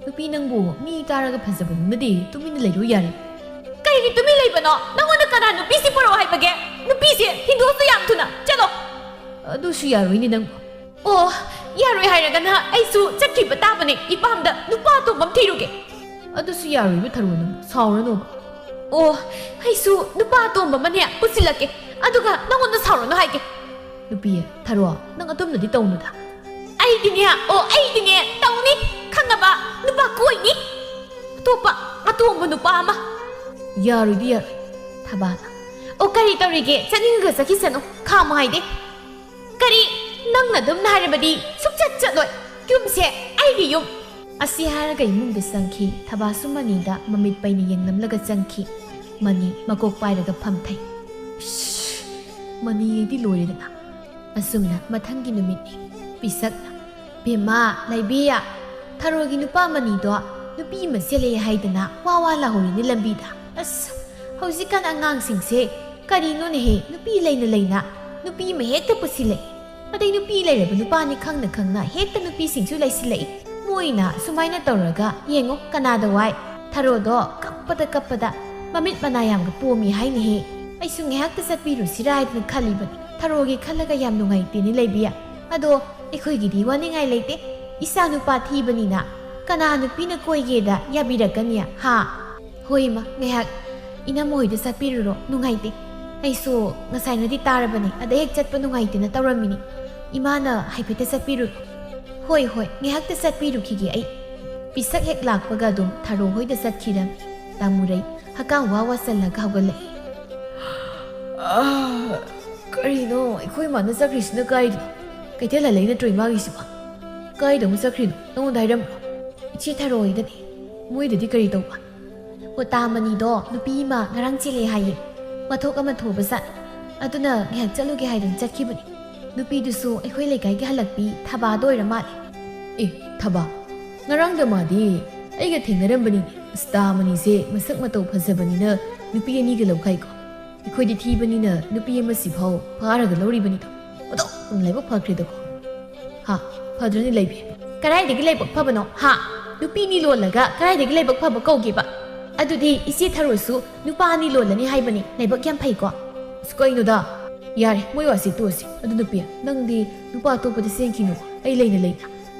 ꯅꯨꯄꯤ ꯅꯪꯕꯨ ꯃꯤ ꯇꯥꯔꯒ ꯐꯖꯕ ꯍꯧꯅꯗꯦ, ꯇꯨꯃꯤꯟꯅ ꯂꯩꯔꯨ ꯌꯥꯔꯦ꯫ ꯀꯩꯒꯤ ꯇꯨꯃꯤꯟ ꯂꯩꯕꯅꯣ? ꯅꯪꯉꯣꯟꯗ ꯀꯅꯥ ꯅꯨꯄꯤꯁꯤ ꯄꯨꯔꯛꯑꯣ ꯍꯥꯏꯕꯒꯦ? ꯅꯨꯄꯤꯁꯦ ꯊꯤꯟꯗꯣꯛꯑꯁꯨ ꯌꯥꯝ ꯊꯨꯅ꯫ ꯆꯠꯂꯣ꯫ ꯑꯗꯨꯁꯨ ꯌꯥꯔꯣꯏꯅꯦ ꯅꯪꯕꯨ꯫ ꯑꯣ, ꯌꯥꯔꯣꯏ ꯍꯥꯏꯔꯒꯅ ꯑꯩꯁꯨ ꯆꯠꯈꯤꯕ ꯇꯥꯕꯅꯦ꯫ ꯏꯄꯥꯝꯗ ꯅꯨꯄꯥ ꯑꯇꯣꯝꯕ ꯑꯃ ꯊꯤꯔꯨꯒꯦ꯫ ꯑꯗꯨꯁꯨ ꯌꯥꯔꯣꯏꯕ ꯊꯔꯣ, ꯅꯪ ꯁꯥꯎꯔꯅꯣꯕ꯫ ꯑꯣ, ꯑꯩꯁꯨ ꯅꯨꯄꯥ ꯑꯇꯣꯝꯕ ꯑꯃꯅꯦ ꯄꯨꯁꯤꯜꯂꯛꯀꯦ, ꯑꯗꯨꯒ ꯅꯪꯉꯣꯟꯗ ꯁꯥꯎꯔꯅꯨ ꯍꯥꯏꯒꯦ꯫ ꯅꯨꯄꯤ ꯊꯔꯣ, ꯅꯪ ꯑꯗꯨꯝꯅꯗꯤ ꯇꯧꯅꯨꯗ꯫ ꯑꯩꯗꯤꯅꯦ, ꯑꯣ, ꯑꯩꯗꯤꯅꯦ ꯇꯧꯅꯤ, ꯈꯪꯉꯕ? ꯅꯨꯄꯥ ꯀꯣꯏꯅꯤ, ꯑꯇꯣꯞꯄ ꯑꯇꯣꯝꯕ ꯅꯨꯄꯥ ꯑꯃ꯫ ꯌꯥꯔꯣꯏꯗꯤ ꯌꯥꯔꯣꯏ꯫ ꯊꯕꯥꯅ, ꯑꯣ, ꯀꯔꯤ ꯇꯧꯔꯤꯒꯦ? ꯆꯠꯅꯤꯡꯉꯒ ꯆꯠꯈꯤꯁꯅꯨ, ꯈꯥꯝꯃꯨ ꯍꯥꯏꯗꯦ꯫ ꯀꯔꯤ? ꯅꯪꯅ ꯑꯗꯨꯝꯅ ꯍꯥꯏꯔꯕꯗꯤ ꯁꯨꯛꯆꯠ ꯆꯠꯂꯣꯏ꯫ ꯌꯨꯝꯁꯦ ꯑꯩꯒꯤ ꯌꯨꯝ꯫ ꯑꯁꯤ ꯍꯥꯏꯔꯒ ꯏꯃꯨꯡꯗ ꯆꯪꯈꯤ꯫ ꯊꯕꯥꯁꯨ ꯃꯅꯤꯗ ꯃꯃꯤꯠ ꯄꯩꯅ ꯌꯦꯡꯂꯝꯂꯒ ꯆꯪꯈꯤ꯫ ꯃꯅꯤ ꯃꯀꯣꯛ ꯄꯥꯏꯔꯒ ꯐꯝꯊꯩ꯫ ꯏꯁ, ꯃꯅꯤ ꯑꯩꯗꯤ ꯂꯣꯏꯔꯦꯗꯅ꯫ ꯑꯁꯨꯝꯅ ꯃꯊꯪꯒꯤ ꯅꯨꯃꯤꯠꯅꯤ꯫ ꯄꯤꯁꯛꯅ, "ꯕꯦꯝꯃ, ꯂꯩꯕꯤ, ꯊꯔꯣꯒꯤ ꯅꯨꯄꯥ ꯃꯅꯤꯗꯣ ꯅꯨꯄꯤ ꯑꯃ ꯆꯦꯜꯂꯛꯑꯦ ꯍꯥꯏꯗꯅ ꯋꯥ ꯋꯥ ꯂꯥꯎꯍꯧꯔꯤꯅꯦ ꯂꯝꯕꯤꯗ꯫ ꯑꯁ, ꯍꯧꯖꯤꯛꯀꯥꯟ ꯑꯉꯥꯡꯁꯤꯡꯁꯦ ꯀꯔꯤꯅꯣꯅꯦꯍꯦ, ꯅꯨꯄꯤ ꯂꯩꯅ ꯂꯩꯅ ꯅꯨꯄꯤ ꯑꯃ ꯍꯦꯛꯇ ꯄꯨꯁꯤꯜꯂꯛꯏ꯫ ꯑꯗꯩ ꯅꯨꯄꯤ ꯂꯩꯔꯕ ꯅꯨꯄꯥꯅꯤ ꯈꯪꯅ ꯈꯪꯅ ꯍꯦꯛꯇ ꯅꯨꯄꯤꯁꯤꯡꯁꯨ ꯂꯩꯁꯤꯜꯂꯛꯏ꯫ ꯃꯣꯏꯅ ꯁꯨꯃꯥꯏꯅ ꯇꯧꯔꯒ ꯌꯦꯡꯉꯣ ꯀꯅꯥꯗ ꯋꯥꯏ꯫ ꯊꯔꯣꯗꯣ ꯀꯞꯄꯗ ꯀꯞꯄꯗ ꯃꯃꯤꯠ ꯃꯅꯥ ꯌꯥꯝꯒ ꯄꯣꯝꯃꯤ ꯍꯥꯏꯅꯦꯍꯦ꯫ ꯑꯩꯁꯨ ꯉꯥꯏꯍꯥꯛꯇ ꯆꯠꯄꯤꯔꯨꯁꯤꯔꯥ ꯍꯥꯏꯗꯅ ꯈꯜꯂꯤꯕꯅꯤ꯫ ꯊꯔꯣꯒꯤ ꯈꯜꯂꯒ ꯌꯥꯝ ꯅꯨꯡꯉꯥꯏꯇꯦꯅꯦ ꯂꯩꯕꯤ꯫ ꯑꯗꯣ ꯑꯩꯈꯣꯏꯒꯤꯗꯤ ꯋꯥꯅꯤꯡꯉꯥꯏ ꯂꯩꯇꯦ꯫ ꯏꯆꯥ ꯅꯨꯄꯥ ꯊꯤꯕꯅꯤꯅ ꯀꯅꯥ ꯅꯨꯄꯤꯅ ꯀꯣꯏꯒꯦꯗ ꯌꯥꯕꯤꯔꯛꯀꯅꯤ, ꯍꯥ?" ꯍꯣꯏ ꯏꯃꯥ, ꯉꯥꯏꯍꯥꯛ ꯏꯅꯝꯃ ꯍꯣꯏꯗ ꯆꯠꯄꯤꯔꯨꯔꯣ, ꯅꯨꯡꯉꯥꯏꯇꯦ꯫ ꯑꯩꯁꯨ ꯉꯁꯥꯏꯅꯗꯤ ꯇꯥꯔꯕꯅꯤ, ꯑꯗ ꯍꯦꯛ ꯆꯠꯄ ꯅꯨꯡꯉꯥꯏꯇꯦꯅ ꯇꯧꯔꯝꯃꯤꯅꯤ꯫ ꯏꯃꯥꯅ ꯍꯥꯏꯐꯦꯠꯇ ꯆꯠꯄꯤꯔꯨꯔꯣ꯫ ꯍꯣꯏ ꯍꯣꯏ, ꯉꯥꯏꯍꯥꯛꯇ ꯆꯠꯄꯤꯔꯨꯈꯤꯒꯦ ꯑꯩ꯫ ꯄꯤꯁꯛ ꯍꯦꯛ ꯂꯥꯛꯄꯒ ꯑꯗꯨꯝ ꯊꯔꯣ ꯍꯣꯏꯗ ꯆꯠꯈꯤꯔꯝꯃꯤ꯫ ꯇꯥꯃꯨꯔꯩ ꯍꯀꯥꯝ ꯋꯥ ꯋꯥꯁꯜꯂꯒ ꯍꯧꯒꯠꯂꯛꯏ꯫ ꯑꯥ, ꯀꯔꯤꯅꯣ ꯑꯩꯈꯣꯏ ꯃꯥꯅ ꯆꯠꯈ꯭ꯔꯤꯁꯤꯅ ꯀꯥꯏꯗꯅꯣ? ꯀꯩꯊꯦꯜ ꯍꯜꯂꯛꯏ ꯅꯠꯇ꯭ꯔꯣ ꯏꯃꯥꯒꯤꯁꯤꯕꯣ? ꯀꯥꯏꯗ ꯑꯃꯨꯛ ꯆꯠꯈ꯭ꯔꯤꯅꯣ? ꯅꯉꯣꯟꯗ ꯍꯥꯏꯔꯝꯕ꯭ꯔꯣ? ꯏꯆꯦ ꯊꯔꯣ ꯍꯣꯏꯗꯅꯤ꯫ ꯃꯣꯏꯗꯗꯤ ꯀꯔꯤ ꯇꯧꯕ? ꯑꯣ, ꯇꯥꯃꯅꯤꯗꯣ ꯅꯨꯄꯤ ꯑꯃ ꯉꯔꯥꯡ ꯆꯦꯜꯂꯦ ꯍꯥꯏꯌꯦ꯫ ꯃꯊꯣꯛ ꯑꯃ ꯊꯣꯕ ꯖꯥꯠ꯫ ꯑꯗꯨꯅ ꯉꯥꯏꯍꯥꯛ ꯆꯠꯂꯨꯒꯦ ꯍꯥꯏꯗꯅ ꯆꯠꯈꯤꯕꯅꯤ꯫ ꯅꯨꯄꯤꯗꯨꯁꯨ ꯑꯩꯈꯣꯏ ꯂꯩꯀꯥꯏꯒꯤ ꯍꯜꯂꯛꯄꯤ ꯊꯕꯥꯗ ꯑꯣꯏꯔ ꯃꯥꯜꯂꯦ꯫ ꯑꯦ, ꯊꯕꯥ, ꯉꯔꯥꯡꯗ ꯃꯥꯗꯤ ꯑꯩꯒ ꯊꯦꯡꯅꯔꯝꯕꯅꯤꯅꯦ꯫ ꯑꯁ, ꯇꯥꯃꯅꯤꯁꯦ ꯃꯁꯛ ꯃꯇꯧ ꯐꯖꯕꯅꯤꯅ ꯅꯨꯄꯤ ꯑꯅꯤꯒ ꯂꯧꯈꯥꯏꯀꯣ꯫ ꯑꯩꯈꯣꯏꯗꯤ ꯊꯤꯕꯅꯤꯅ ꯅꯨꯄꯤ ꯑꯃꯁꯤꯐꯥꯎ ꯐꯥꯔꯒ ꯂꯧꯔꯤꯕꯅꯤꯗꯣ꯫ ꯑꯣꯟꯊꯣꯛꯅ ꯂꯥꯏꯕꯛ ꯐꯈ꯭ꯔꯦꯗꯀꯣ꯫ ꯍꯥ, ꯐꯗ꯭ꯔꯅꯤ ꯂꯩꯕꯤ? ꯀꯗꯥꯏꯗꯒꯤ ꯂꯥꯏꯕꯛ ꯐꯕꯅꯣ? ꯍꯥ? ꯅꯨꯄꯤꯅꯤ ꯂꯣꯜꯂꯒ ꯀꯗꯥꯏꯗꯒꯤ ꯂꯥꯏꯕꯛ ꯐꯕ ꯀꯧꯒꯦꯕ? ꯑꯗꯨꯗꯤ ꯏꯆꯦ ꯊꯔꯣꯁꯨ ꯅꯨꯄꯥ ꯑꯅꯤ ꯂꯣꯜꯂꯅꯤ ꯍꯥꯏꯕꯅꯤ, ꯂꯥꯏꯕꯛ ꯌꯥꯝ ꯐꯩꯀꯣ꯫ ꯑꯁ, ꯀꯩꯅꯣꯗ? ꯌꯥꯔꯦ, ꯃꯣꯏ ꯋꯥꯁꯤ ꯇꯣꯛꯑꯁꯤ꯫ ꯑꯗꯨ ꯅꯨꯄꯤ, ꯅꯪꯗꯤ ꯅꯨꯄꯥ ꯑꯇꯣꯞꯄꯗ ꯆꯦꯟꯈꯤꯅꯨ, ꯑꯩ ꯂꯩꯅ ꯂꯩꯅ꯫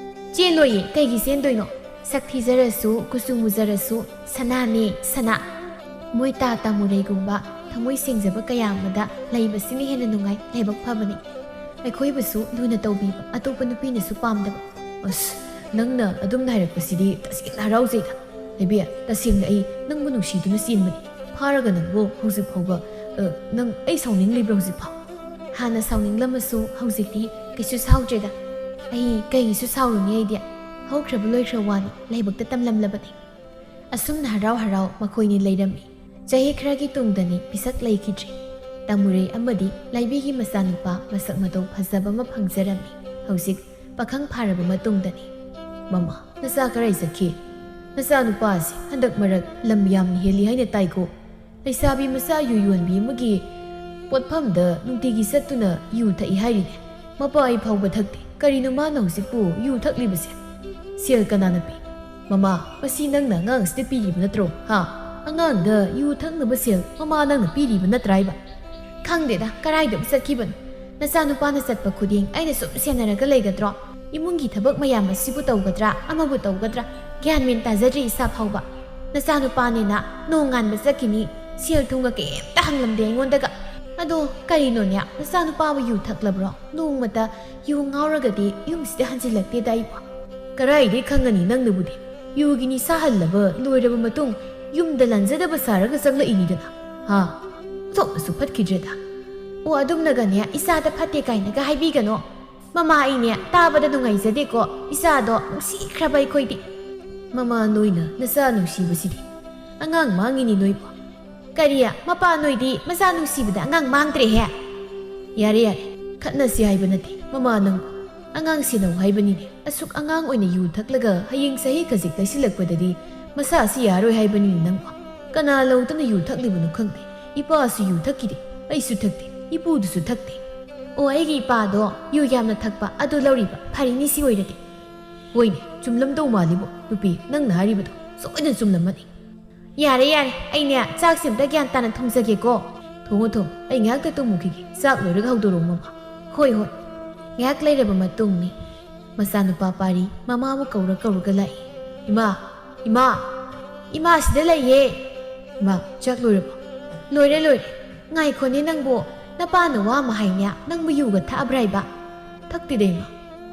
ꯆꯦꯜꯂꯣꯏꯌꯦ, ꯀꯩꯒꯤ ꯆꯦꯟꯗꯣꯏꯅꯣ? ꯁꯛ ꯊꯤꯖꯔꯁꯨ, ꯀꯨꯆꯨ ꯃꯨꯖꯔꯁꯨ, ꯁꯅꯥꯅꯦ, ꯁꯅꯥ꯫ ꯃꯣꯏ ꯇꯥ ꯇꯥꯃꯨꯔꯩꯒꯨꯝꯕ ꯊꯃꯣꯏ ꯁꯦꯡꯖꯕ ꯀꯌꯥ ꯑꯃꯗ ꯂꯩꯕꯁꯤꯅ ꯍꯦꯟꯅ ꯅꯨꯡꯉꯥꯏ, ꯂꯥꯏꯕꯛ ꯐꯕꯅꯤ꯫ ꯑꯩꯈꯣꯏꯕꯨꯁꯨ ꯂꯨꯅ ꯇꯧꯕꯤꯕ, ꯑꯇꯣꯞꯄ ꯅꯨꯄꯤꯅꯁꯨ ꯄꯥꯝꯗꯕ꯫ ꯑꯁ, ꯅꯪꯅ ꯑꯗꯨꯝꯅ ꯍꯥꯏꯔꯛꯄꯁꯤꯗꯤ ꯇꯁꯦꯡꯅ ꯍꯔꯥꯎꯖꯩꯗ꯫ ꯂꯩꯕꯤ, ꯇꯁꯦꯡꯅ ꯑꯩ ꯅꯪꯕꯨ ꯅꯨꯡꯁꯤꯗꯨꯅ ꯆꯦꯟꯕꯅꯤ꯫ ꯐꯥꯔꯒ ꯅꯪꯕꯨ ꯍꯧꯖꯤꯛ ꯐꯥꯎꯕ, ꯑ, ꯅꯪ ꯑꯩ ꯁꯥꯎꯅꯤꯡꯂꯤꯕ꯭ꯔꯣ ꯍꯧꯖꯤꯛ ꯐꯥꯎ? ꯍꯥꯟꯅ ꯁꯥꯎꯅꯤꯡꯂꯝꯃꯁꯨ ꯍꯧꯖꯤꯛꯇꯤ ꯀꯩꯁꯨ ꯁꯥꯎꯗ꯭ꯔꯦꯗ꯫ ꯑꯩ ꯀꯩꯒꯤꯁꯨ ꯁꯥꯎꯔꯨꯅꯤ ꯑꯩꯗꯤ? ꯍꯧꯈ꯭ꯔꯕ ꯂꯣꯏꯈ꯭ꯔ ꯋꯥꯅꯤ, ꯂꯥꯏꯕꯛꯇ ꯇꯝꯂꯝꯂꯕꯅꯤ꯫ ꯑꯁꯨꯝꯅ ꯍꯔꯥꯎ ꯍꯔꯥꯎ ꯃꯈꯣꯏꯅꯤ ꯂꯩꯔꯝꯃꯤ꯫ ꯆꯍꯤ ꯈꯔꯒꯤ ꯇꯨꯡꯗꯅꯤ ꯄꯤꯁꯛ ꯂꯩꯈꯤꯗ꯭ꯔꯦ꯫ ꯇꯥꯃꯨꯔꯩ ꯑꯃꯗꯤ ꯂꯥꯏꯕꯤꯒꯤ ꯃꯆꯥꯅꯨꯄꯥ ꯃꯁꯛ ꯃꯇꯧ ꯐꯖꯕ ꯑꯃ ꯐꯪꯖꯔꯝꯃꯤ꯫ ꯍꯧꯖꯤꯛ ꯄꯥꯈꯪ ꯐꯥꯔꯕ ꯃꯇꯨꯡꯗꯅꯤ꯫ ꯃꯃꯥ, ꯅꯆꯥ ꯀꯔꯥꯏ ꯆꯠꯈꯤ? ꯅꯆꯥ ꯅꯨꯄꯥꯁꯤ ꯍꯟꯗꯛ ꯃꯔꯛ ꯂꯝ ꯌꯥꯝꯅ ꯍꯦꯜꯂꯤ ꯍꯥꯏꯅ ꯇꯥꯏꯀꯣ꯫ ꯂꯩꯁꯥꯕꯤ ꯃꯆꯥ ꯌꯨ ꯌꯣꯟꯕꯤ ꯑꯃꯒꯤ ꯄꯣꯠꯐꯝꯗ ꯅꯨꯡꯇꯤꯒꯤ ꯆꯠꯇꯨꯅ ꯌꯨ ꯊꯛꯏ ꯍꯥꯏꯔꯤꯅꯦ꯫ ꯃꯄꯥ ꯑꯩ ꯐꯥꯎꯕ ꯊꯛꯇꯦ꯫ ꯀꯔꯤꯅꯣ ꯃꯥꯅ ꯍꯧꯖꯤꯛꯄꯨ ꯌꯨ ꯊꯛꯂꯤꯕꯁꯦ? ꯁꯦꯜ ꯀꯅꯥꯅ ꯄꯤ? ꯃꯃꯥ, ꯃꯁꯤ ꯅꯪꯅ ꯑꯉꯥꯡꯁꯤꯗ ꯄꯤꯔꯤꯕ ꯅꯠꯇ꯭ꯔꯣ? ꯍꯥ? ꯑꯉꯥꯡꯗ ꯌꯨ ꯊꯛꯅꯕ ꯁꯦꯜ ꯃꯃꯥ ꯅꯪꯅ ꯄꯤꯔꯤꯕ ꯅꯠꯇ꯭ꯔꯥ ꯍꯥꯏꯕ? ꯈꯪꯗꯦꯗ, ꯀꯔꯥꯏꯗꯕꯨ ꯆꯠꯈꯤꯕꯅꯣ? ꯅꯆꯥꯅꯨꯄꯥꯅ ꯆꯠꯄ ꯈꯨꯗꯤꯡ ꯑꯩꯅ ꯁꯨꯝ ꯁꯦꯟꯅꯔꯒ ꯂꯩꯒꯗ꯭ꯔꯣ? ꯏꯃꯨꯡꯒꯤ ꯊꯕꯛ ꯃꯌꯥꯝ ꯑꯁꯤꯕꯨ ꯇꯧꯒꯗ꯭ꯔꯥ, ꯑꯃꯕꯨ ꯇꯧꯒꯗ꯭ꯔꯥ? ꯒ꯭ꯌꯥꯟ ꯃꯦꯟ ꯇꯥꯖꯗ꯭ꯔꯤ ꯏꯁꯥ ꯐꯥꯎꯕ꯫ ꯅꯆꯥꯅꯨꯄꯥꯅꯦꯅ ꯅꯣꯡꯉꯥꯟꯕ ꯆꯠꯈꯤꯅꯤ, ꯁꯦꯜ ꯊꯨꯝꯒ ꯀꯩꯝꯇ ꯍꯪꯂꯝꯗꯦ ꯑꯩꯉꯣꯟꯗꯒ꯫ ꯑꯗꯣ ꯀꯔꯤꯅꯣꯅꯦ, ꯅꯆꯥꯅꯨꯄꯥꯕꯨ ꯌꯨ ꯊꯛꯂꯕ꯭ꯔꯣ? ꯅꯣꯡꯃꯇ ꯌꯨ ꯉꯥꯎꯔꯒꯗꯤ ꯌꯨꯝꯁꯤꯗ ꯍꯟꯖꯤꯜꯂꯛꯇꯦꯗ ꯑꯩꯕꯣ꯫ ꯀꯔꯥꯏꯗꯩ ꯈꯪꯒꯅꯤ ꯅꯪꯅꯕꯨꯗꯤ? ꯌꯨꯒꯤ ꯅꯤꯁꯥ ꯍꯜꯂꯕ ꯂꯣꯏꯔꯕ ꯃꯇꯨꯡ ꯌꯨꯝꯗ ꯂꯥꯟꯖꯗꯕ ꯁꯥꯔꯒ ꯆꯪꯂꯛꯏꯅꯤꯗꯅ꯫ ꯍꯥ? ꯑꯣꯟꯊꯣꯛꯅꯁꯨ ꯐꯠꯈꯤꯗ꯭ꯔꯦꯗ꯫ ꯑꯣ, ꯑꯗꯨꯝꯅꯒꯅꯦ ꯏꯆꯥꯗ ꯐꯠꯇꯦ ꯀꯥꯏꯅꯒ ꯍꯥꯏꯕꯤꯒꯅꯣ꯫ ꯃꯃꯥ ꯑꯩꯅꯦ ꯇꯥꯕꯗ ꯅꯨꯡꯉꯥꯏꯖꯗꯦꯀꯣ, ꯏꯆꯥꯗꯣ ꯅꯨꯡꯁꯤꯈ꯭ꯔꯕ ꯑꯩꯈꯣꯏꯗꯤ꯫ ꯃꯃꯥ ꯅꯣꯏꯅ ꯅꯆꯥ ꯅꯨꯡꯁꯤꯕꯁꯤꯗꯤ꯫ ꯑꯉꯥꯡ ꯃꯥꯡꯉꯤꯅꯤ ꯅꯣꯏꯕꯨ꯫ ꯀꯔꯤ? ꯃꯄꯥ ꯅꯣꯏꯗꯤ ꯃꯆꯥ ꯅꯨꯡꯁꯤꯕꯗ ꯑꯉꯥꯡ ꯃꯥꯡꯗ꯭ꯔꯦꯍꯦ? ꯌꯥꯔꯦ, ꯌꯥꯔꯦ, ꯈꯠꯅꯁꯤ ꯍꯥꯏꯕ ꯅꯠꯇꯦ ꯃꯃꯥ ꯅꯪꯕꯨ꯫ ꯑꯉꯥꯡ ꯁꯦꯟꯅꯧ ꯍꯥꯏꯕꯅꯤꯅꯦ꯫ ꯑꯁꯨꯛ ꯑꯉꯥꯡ ꯑꯣꯏꯅ ꯌꯨ ꯊꯛꯂꯒ ꯍꯌꯦꯡ ꯆꯍꯤ ꯈꯖꯤꯛ ꯂꯩꯁꯤꯜꯂꯛꯄꯗꯗꯤ ꯃꯁꯥꯁꯤ ꯌꯥꯔꯣꯏ ꯍꯥꯏꯕꯅꯤꯅꯦ ꯅꯪꯕꯨ꯫ ꯀꯅꯥ ꯂꯧꯗꯅ ꯌꯨ ꯊꯛꯂꯤꯕꯅꯣ ꯈꯪꯗꯦ꯫ ꯏꯄꯥꯁꯨ ꯌꯨ ꯊꯛꯈꯤꯗꯦ, ꯑꯩꯁꯨ ꯊꯛꯇꯦ, ꯏꯄꯨꯗꯨꯁꯨ ꯊꯛꯇꯦ꯫ ꯑꯣ, ꯑꯩꯒꯤ ꯏꯄꯥꯗꯣ ꯌꯨ ꯌꯥꯝꯅ ꯊꯛꯄ ꯑꯗꯨ ꯂꯧꯔꯤꯕ ꯐꯔꯤꯅꯤ ꯁꯤ ꯑꯣꯏꯔꯗꯤ꯫ ꯍꯣꯏꯅꯦ, ꯆꯨꯝꯂꯝꯗꯧ ꯃꯥꯜꯂꯤꯕꯣ ꯅꯨꯄꯤ, ꯅꯪꯅ ꯍꯥꯏꯔꯤꯕꯗꯣ ꯁꯣꯏꯗꯅ ꯆꯨꯝꯂꯝꯃꯅꯤ꯫ ꯌꯥꯔꯦ, ꯌꯥꯔꯦ, ꯑꯩꯅꯦ ꯆꯥꯛꯁꯦ ꯑꯝꯇ ꯒ꯭ꯌꯥꯟ ꯇꯥꯅ ꯊꯣꯡꯖꯒꯦꯀꯣ꯫ ꯊꯣꯡꯉꯣ, ꯊꯣꯡꯉꯣ, ꯑꯩ ꯉꯥꯏꯍꯥꯛꯇ ꯇꯨꯝꯃꯨꯈꯤꯒꯦ, ꯆꯥꯛ ꯂꯣꯏꯔꯒ ꯍꯧꯗꯣꯔꯛꯑꯣ ꯃꯃꯥ꯫ ꯍꯣꯏ, ꯍꯣꯏ꯫ ꯉꯥꯏꯍꯥꯛ ꯂꯩꯔꯕ ꯃꯇꯨꯡꯅꯤ꯫ ꯃꯆꯥꯅꯨꯄꯥ ꯄꯥꯔꯤ ꯃꯃꯥꯕꯨ ꯀꯧꯔ ꯀꯧꯔꯒ ꯂꯥꯛꯏ꯫ "ꯏꯃꯥ, ꯏꯃꯥ, ꯏꯃꯥ ꯁꯤꯗ ꯂꯩꯌꯦ꯫ ꯏꯃꯥ, ꯆꯥꯛ ꯂꯣꯏꯔꯕꯣ?" "ꯂꯣꯏꯔꯦ, ꯂꯣꯏꯔꯦ꯫ ꯉꯥꯏꯈꯣꯅꯦ ꯅꯪꯕꯨ, ꯅꯄꯥꯅ ꯋꯥ ꯑꯃ ꯍꯥꯏꯅꯦ, ꯅꯪꯕꯨ ꯌꯨꯒ ꯊꯛꯑꯕ꯭ꯔꯥ ꯍꯥꯏꯕ?" "ꯊꯛꯇꯦꯗ ꯏꯃꯥ꯫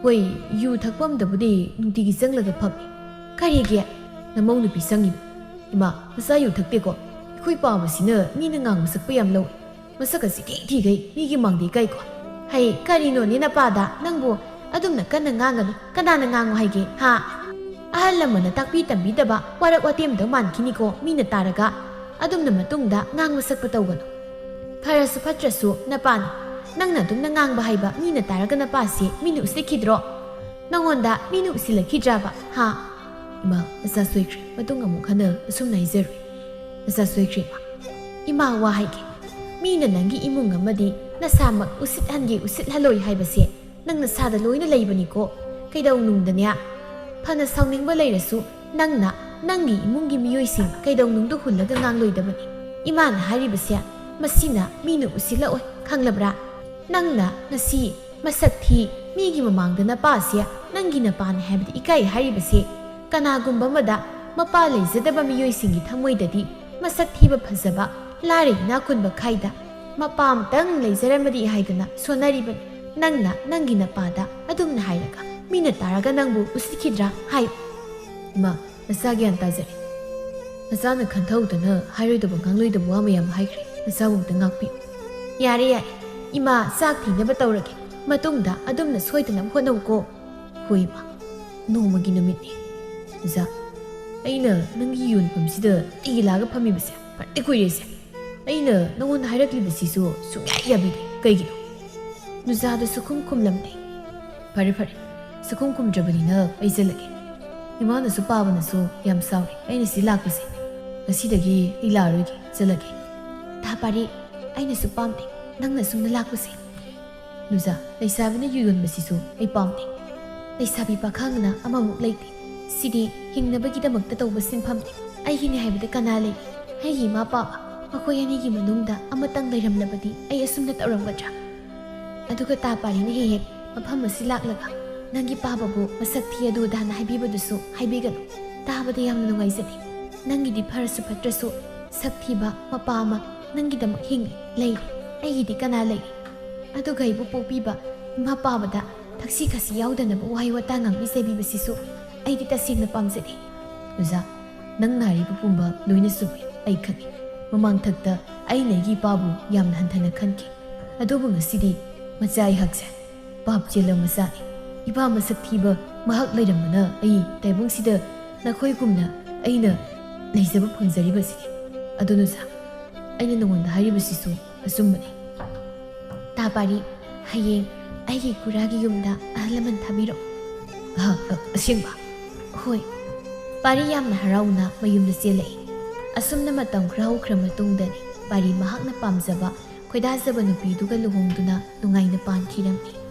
ꯍꯣꯏ, ꯌꯨ ꯊꯛꯐꯝꯗꯕꯨꯗꯤ ꯅꯨꯡꯇꯤꯒꯤ ꯆꯪꯂꯒ ꯐꯝꯃꯤ꯫" "ꯀꯔꯤꯒꯤ?" "ꯅꯃꯧ ꯅꯨꯄꯤ ꯆꯪꯉꯤꯕ꯫" "ꯏꯃꯥ, ꯃꯆꯥ ꯌꯨ ꯊꯛꯇꯦꯀꯣ꯫ ꯑꯩꯈꯣꯏ ꯄꯥꯕꯁꯤꯅ ꯃꯤꯅ ꯉꯥꯡꯕ ꯁꯛꯄ ꯌꯥꯝ ꯂꯧꯏ꯫ ꯃꯁꯛ ꯑꯁꯤ ꯊꯤ ꯊꯤꯈꯩ ꯃꯤꯒꯤ ꯃꯥꯡꯗ ꯏꯀꯥꯏꯀꯣ꯫" "ꯍꯩ, ꯀꯔꯤꯅꯣꯅꯦ ꯅꯄꯥꯗ ꯅꯪꯕꯨ ꯑꯗꯨꯝꯅ ꯀꯟꯅ ꯉꯥꯡꯒꯅꯨ꯫ ꯀꯅꯥꯅ ꯉꯥꯡꯉꯨ ꯍꯥꯏꯒꯦ, ꯍꯥ? ꯑꯍꯜ ꯂꯃꯟꯅ ꯇꯥꯛꯄꯤ ꯇꯝꯕꯤꯗꯕ ꯋꯥꯔꯛ ꯋꯥꯇꯦꯝꯗ ꯃꯥꯟꯈꯤꯅꯤꯀꯣ ꯃꯤꯅ ꯇꯥꯔꯒ꯫ ꯑꯗꯨꯝꯅ ꯃꯇꯨꯡꯗ ꯉꯥꯡꯕ ꯁꯛꯄ ꯇꯧꯒꯅꯨ꯫ ꯐꯔꯁꯨ ꯐꯠꯇ꯭ꯔꯁꯨ ꯅꯄꯥꯅꯤ꯫ ꯅꯪꯅ ꯑꯗꯨꯝꯅ ꯉꯥꯡꯕ ꯍꯥꯏꯕ ꯃꯤꯅ ꯇꯥꯔꯒ ꯅꯄꯥꯁꯦ ꯃꯤꯅ ꯎꯁꯤꯠꯈꯤꯗ꯭ꯔꯣ? ꯅꯉꯣꯟꯗ ꯃꯤꯅ ꯎꯁꯤꯜꯂꯛꯈꯤꯗ꯭ꯔꯕ, ꯍꯥ?" "ꯏꯃꯥ, ꯃꯆꯥ ꯁꯣꯏꯈ꯭ꯔꯦ꯫ ꯃꯇꯨꯡ ꯑꯃꯨꯛ ꯍꯟꯅ ꯑꯁꯨꯝꯅ ꯍꯥꯏꯖꯔꯣꯏ꯫ ꯃꯆꯥ ꯁꯣꯏꯈ꯭ꯔꯦ, ꯏꯃꯥ꯫" "ꯏꯃꯥ, ꯋꯥ ꯍꯥꯏꯒꯦ꯫ ꯃꯤꯅ ꯅꯪꯒꯤ ꯏꯃꯨꯡ ꯑꯃꯗꯤ ꯅꯁꯥꯃꯛ ꯎꯁꯤꯠꯍꯟꯒꯦ ꯎꯁꯤꯠꯍꯜꯂꯣꯏ ꯍꯥꯏꯕꯁꯦ ꯅꯪ ꯅꯁꯥꯗ ꯂꯣꯏꯅ ꯂꯩꯕꯅꯤꯀꯣ꯫ ꯀꯩꯗꯧꯅꯨꯡꯗꯅꯦ, ꯐꯅ ꯁꯥꯎꯅꯤꯡꯕ ꯂꯩꯔꯁꯨ ꯅꯪꯅ ꯅꯪꯒꯤ ꯏꯃꯨꯡꯒꯤ ꯃꯤꯑꯣꯏꯁꯤꯡ ꯀꯩꯗꯧꯅꯨꯡꯗ ꯍꯨꯜꯂꯒ ꯉꯥꯡꯂꯣꯏꯗꯕꯅꯤ꯫ ꯏꯃꯥꯅ ꯍꯥꯏꯔꯤꯕꯁꯦ ꯃꯁꯤꯅ ꯃꯤꯅ ꯎꯁꯤꯜꯂꯛꯑꯣꯏ, ꯈꯪꯂꯕ꯭ꯔꯥ? ꯅꯪꯅ ꯉꯁꯤ ꯃꯁꯛ ꯊꯤ, ꯃꯤꯒꯤ ꯃꯃꯥꯡꯗ ꯅꯄꯥꯁꯦ ꯅꯪꯒꯤ ꯅꯄꯥꯅꯤ ꯍꯥꯏꯕꯗꯤ ꯏꯀꯥꯏ ꯍꯥꯏꯔꯤꯕꯁꯦ ꯀꯅꯥꯒꯨꯝꯕ ꯑꯃꯗ ꯃꯄꯥ ꯂꯩꯖꯗꯕ ꯃꯤꯑꯣꯏꯁꯤꯡꯒꯤ ꯊꯃꯣꯏꯗꯗꯤ ꯃꯁꯛ ꯊꯤꯕ ꯐꯖꯕ, ꯂꯥꯏꯔ ꯏꯅꯥꯛ ꯈꯨꯟꯕ ꯈꯥꯏꯗ꯫ ꯃꯄꯥ ꯑꯃꯇꯪ ꯂꯩꯖꯔꯝꯃꯗꯤ ꯍꯥꯏꯗꯅ ꯁꯣꯟꯅꯔꯤꯕꯅꯤ꯫ ꯅꯪꯅ ꯅꯪꯒꯤ ꯅꯄꯥꯗ ꯑꯗꯨꯝꯅ ꯍꯥꯏꯔꯒ ꯃꯤꯅ ꯇꯥꯔꯒ ꯅꯪꯕꯨ ꯎꯁꯤꯠꯈꯤꯗ꯭ꯔꯥ ꯍꯥꯏ? ꯏꯃꯥ, ꯅꯆꯥ ꯒ꯭ꯌꯥꯟ ꯇꯥꯖꯔꯦ꯫ ꯅꯆꯥꯅ ꯈꯟꯊꯍꯧꯗꯅ ꯍꯥꯏꯔꯣꯏꯗꯕ ꯉꯥꯡꯂꯣꯏꯗꯕ ꯋꯥ ꯃꯌꯥꯝ ꯍꯥꯏꯈ꯭ꯔꯦ꯫ ꯅꯆꯥꯕꯨ ꯑꯝꯇ ꯉꯥꯛꯄꯤꯌꯨ꯫ ꯌꯥꯔꯦ, ꯌꯥꯔꯦ꯫ ꯏꯃꯥ, ꯆꯥꯛ ꯊꯤꯅꯕ ꯇꯧꯔꯒꯦ꯫ ꯃꯇꯨꯡꯗ ꯑꯗꯨꯝꯅ ꯁꯣꯏꯗꯅꯕ ꯍꯣꯠꯅꯧꯀꯣ꯫ ꯍꯣꯏ, ꯏꯃꯥ꯫ ꯅꯣꯡꯃꯒꯤ ꯅꯨꯃꯤꯠꯅꯤ꯫ ꯑꯣꯖꯥ, ꯑꯩꯅ ꯅꯪꯒꯤ ꯌꯣꯟꯐꯝꯁꯤꯗ ꯇꯤ ꯂꯥꯛꯑꯒ ꯐꯝꯃꯤꯕꯁꯦ ꯐꯅ ꯀꯨꯏꯔꯦꯁꯦ꯫ ꯑꯩꯅ ꯅꯉꯣꯟꯗ ꯍꯥꯏꯔꯛꯂꯤꯕꯁꯤꯁꯨ ꯁꯨꯡꯌꯥ ꯌꯥꯕꯤꯗꯦ꯫ ꯀꯩꯒꯤꯅꯣ? ꯅꯨꯖꯥꯗꯨ ꯁꯨꯈꯨꯝ ꯈꯨꯝꯂꯝꯗꯦ꯫ ꯐꯔꯦ, ꯐꯔꯦ꯫ ꯁꯨꯈꯨꯝ ꯈꯨꯝꯗ꯭ꯔꯕꯅꯤꯅ ꯑꯩ ꯆꯠꯂꯒꯦ꯫ ꯏꯃꯥꯅꯁꯨ ꯄꯥꯕꯅꯁꯨ ꯌꯥꯝ ꯁꯥꯎꯔꯦ ꯑꯩꯅ ꯁꯤ ꯂꯥꯛꯄꯁꯦ꯫ ꯉꯁꯤꯗꯒꯤ ꯑꯩ ꯂꯥꯛꯑꯔꯣꯏꯒꯦ꯫ ꯆꯠꯂꯒꯦ꯫ ꯇꯥ ꯄꯥꯔꯤ, ꯑꯩꯅꯁꯨ ꯄꯥꯝꯗꯦ ꯅꯪꯅ ꯁꯨꯝꯅ ꯂꯥꯛꯄꯁꯦ꯫ ꯅꯨꯖꯥ, ꯂꯩꯁꯥꯕꯤꯅ ꯌꯨ ꯌꯣꯟꯕꯁꯤꯁꯨ ꯑꯩ ꯄꯥꯝꯗꯦ꯫ ꯂꯩꯁꯥꯕꯤ ꯄꯥꯈꯪꯅ ꯑꯃꯃꯨꯛ ꯂꯩꯇꯦ꯫ ꯁꯤꯗꯤ ꯍꯤꯡꯅꯕꯒꯤꯗꯃꯛꯇ ꯇꯧꯕ ꯁꯤꯟꯐꯝꯅꯤ꯫ ꯑꯩꯒꯤꯅꯤ ꯍꯥꯏꯕꯗ ꯀꯅꯥ ꯂꯩ? ꯑꯩꯒꯤ ꯏꯃꯥ ꯄꯥꯕ ꯃꯈꯣꯏ ꯑꯅꯤꯒꯤ ꯃꯅꯨꯡꯗ ꯑꯃꯇꯪ ꯂꯩꯔꯝꯂꯕꯗꯤ ꯑꯩ ꯑꯁꯨꯝꯅ ꯇꯧꯔꯝꯒꯗ꯭ꯔꯥ? ꯑꯗꯨꯒ ꯇꯥ ꯄꯥꯔꯤꯅ ꯍꯦꯛ ꯍꯦꯛ ꯃꯐꯝ ꯑꯁꯤ ꯂꯥꯛꯂꯒ ꯅꯪꯒꯤ ꯄꯥꯕꯕꯨ ꯃꯁꯛ ꯊꯤ ꯑꯗꯨ ꯑꯗꯥꯅ ꯍꯥꯏꯕꯤꯕꯗꯨꯁꯨ ꯍꯥꯏꯕꯤꯒꯅꯨ꯫ ꯇꯥꯕꯗ ꯌꯥꯝꯅ ꯅꯨꯡꯉꯥꯏꯖꯗꯦ꯫ ꯅꯪꯒꯤꯗꯤ ꯐꯔꯁꯨ ꯐꯠꯇ꯭ꯔꯁꯨ ꯁꯛ ꯊꯤꯕ ꯃꯄꯥ ꯑꯃ ꯅꯪꯒꯤꯗꯃꯛ ꯍꯤꯡꯂꯤ, ꯂꯩꯔꯤ꯫ ꯑꯩꯒꯤꯗꯤ ꯀꯅꯥ ꯂꯩꯔꯤ? ꯑꯗꯨꯒ ꯑꯩꯕꯨ ꯄꯣꯛꯄꯤꯕ ꯏꯃꯥ ꯄꯥꯕꯗ ꯊꯛꯁꯤ ꯈꯥꯁꯤ ꯌꯥꯎꯗꯅꯕ ꯋꯥꯍꯩ ꯋꯥꯇꯥ ꯉꯥꯡꯕꯤ ꯆꯩꯕꯤꯕꯁꯤꯁꯨ ꯑꯩꯗꯤ ꯇꯁꯦꯡꯅ ꯄꯥꯝꯖꯗꯦ꯫ ꯑꯣꯖꯥ, ꯅꯪꯅ ꯍꯥꯏꯔꯤꯕ ꯄꯨꯝꯕ ꯂꯣꯏꯅ ꯆꯨꯝꯃꯤ꯫ ꯑꯩ ꯈꯪꯏ꯫ ꯃꯃꯥꯡꯊꯛꯇ ꯑꯩꯅ ꯑꯩꯒꯤ ꯏꯄꯥꯕꯨ ꯌꯥꯝꯅ ꯍꯟꯊꯅ ꯈꯟꯈꯤ꯫ ꯑꯗꯨꯕꯨ ꯉꯁꯤꯗꯤ ꯃꯆꯥ ꯑꯩꯍꯥꯛꯁꯦ ꯄꯥꯞ ꯆꯦꯜꯂꯕ ꯃꯆꯥꯅꯤ꯫ ꯏꯄꯥ ꯃꯁꯛ ꯊꯤꯕ ꯃꯍꯥꯛ ꯂꯩꯔꯝꯕꯅ ꯑꯩ ꯇꯥꯏꯕꯪꯁꯤꯗ ꯅꯈꯣꯏꯒꯨꯝꯅ ꯑꯩꯅ ꯂꯩꯖꯕ ꯐꯪꯖꯔꯤꯕꯁꯤꯅꯤ꯫ ꯑꯗꯨꯅ ꯑꯣꯖꯥ, ꯑꯩꯅ ꯅꯉꯣꯟꯗ ꯍꯥꯏꯔꯤꯕꯁꯤꯁꯨ ꯑꯆꯨꯝꯕꯅꯤ꯫ ꯇꯥ ꯄꯥꯔꯤ, ꯍꯌꯦꯡ ꯑꯩꯒꯤ ꯈꯨꯔꯥꯒꯤ ꯌꯨꯝꯗ ꯑꯍꯜ ꯂꯃꯟ ꯊꯥꯕꯤꯔꯛꯎ꯫ ꯑꯍ, ꯑ, ꯑꯁꯦꯡꯕ? ꯍꯣꯏ꯫ ꯄꯥꯔꯤ ꯌꯥꯝꯅ ꯍꯔꯥꯎꯅ ꯃꯌꯨꯝꯗ ꯆꯦꯜꯂꯛꯏ꯫ ꯑꯁꯨꯝꯅ ꯃꯇꯝ ꯈꯔ ꯍꯧꯈ꯭ꯔ ꯃꯇꯨꯡꯗꯅꯤ ꯄꯥꯔꯤ ꯃꯍꯥꯛꯅ ꯄꯥꯝꯖꯕ, ꯈꯣꯏꯗꯥꯖꯕ ꯅꯨꯄꯤꯗꯨꯒ ꯂꯨꯍꯣꯡꯗꯨꯅ ꯅꯨꯡꯉꯥꯏꯅ ꯄꯥꯟꯈꯤꯔꯝꯃꯤ꯫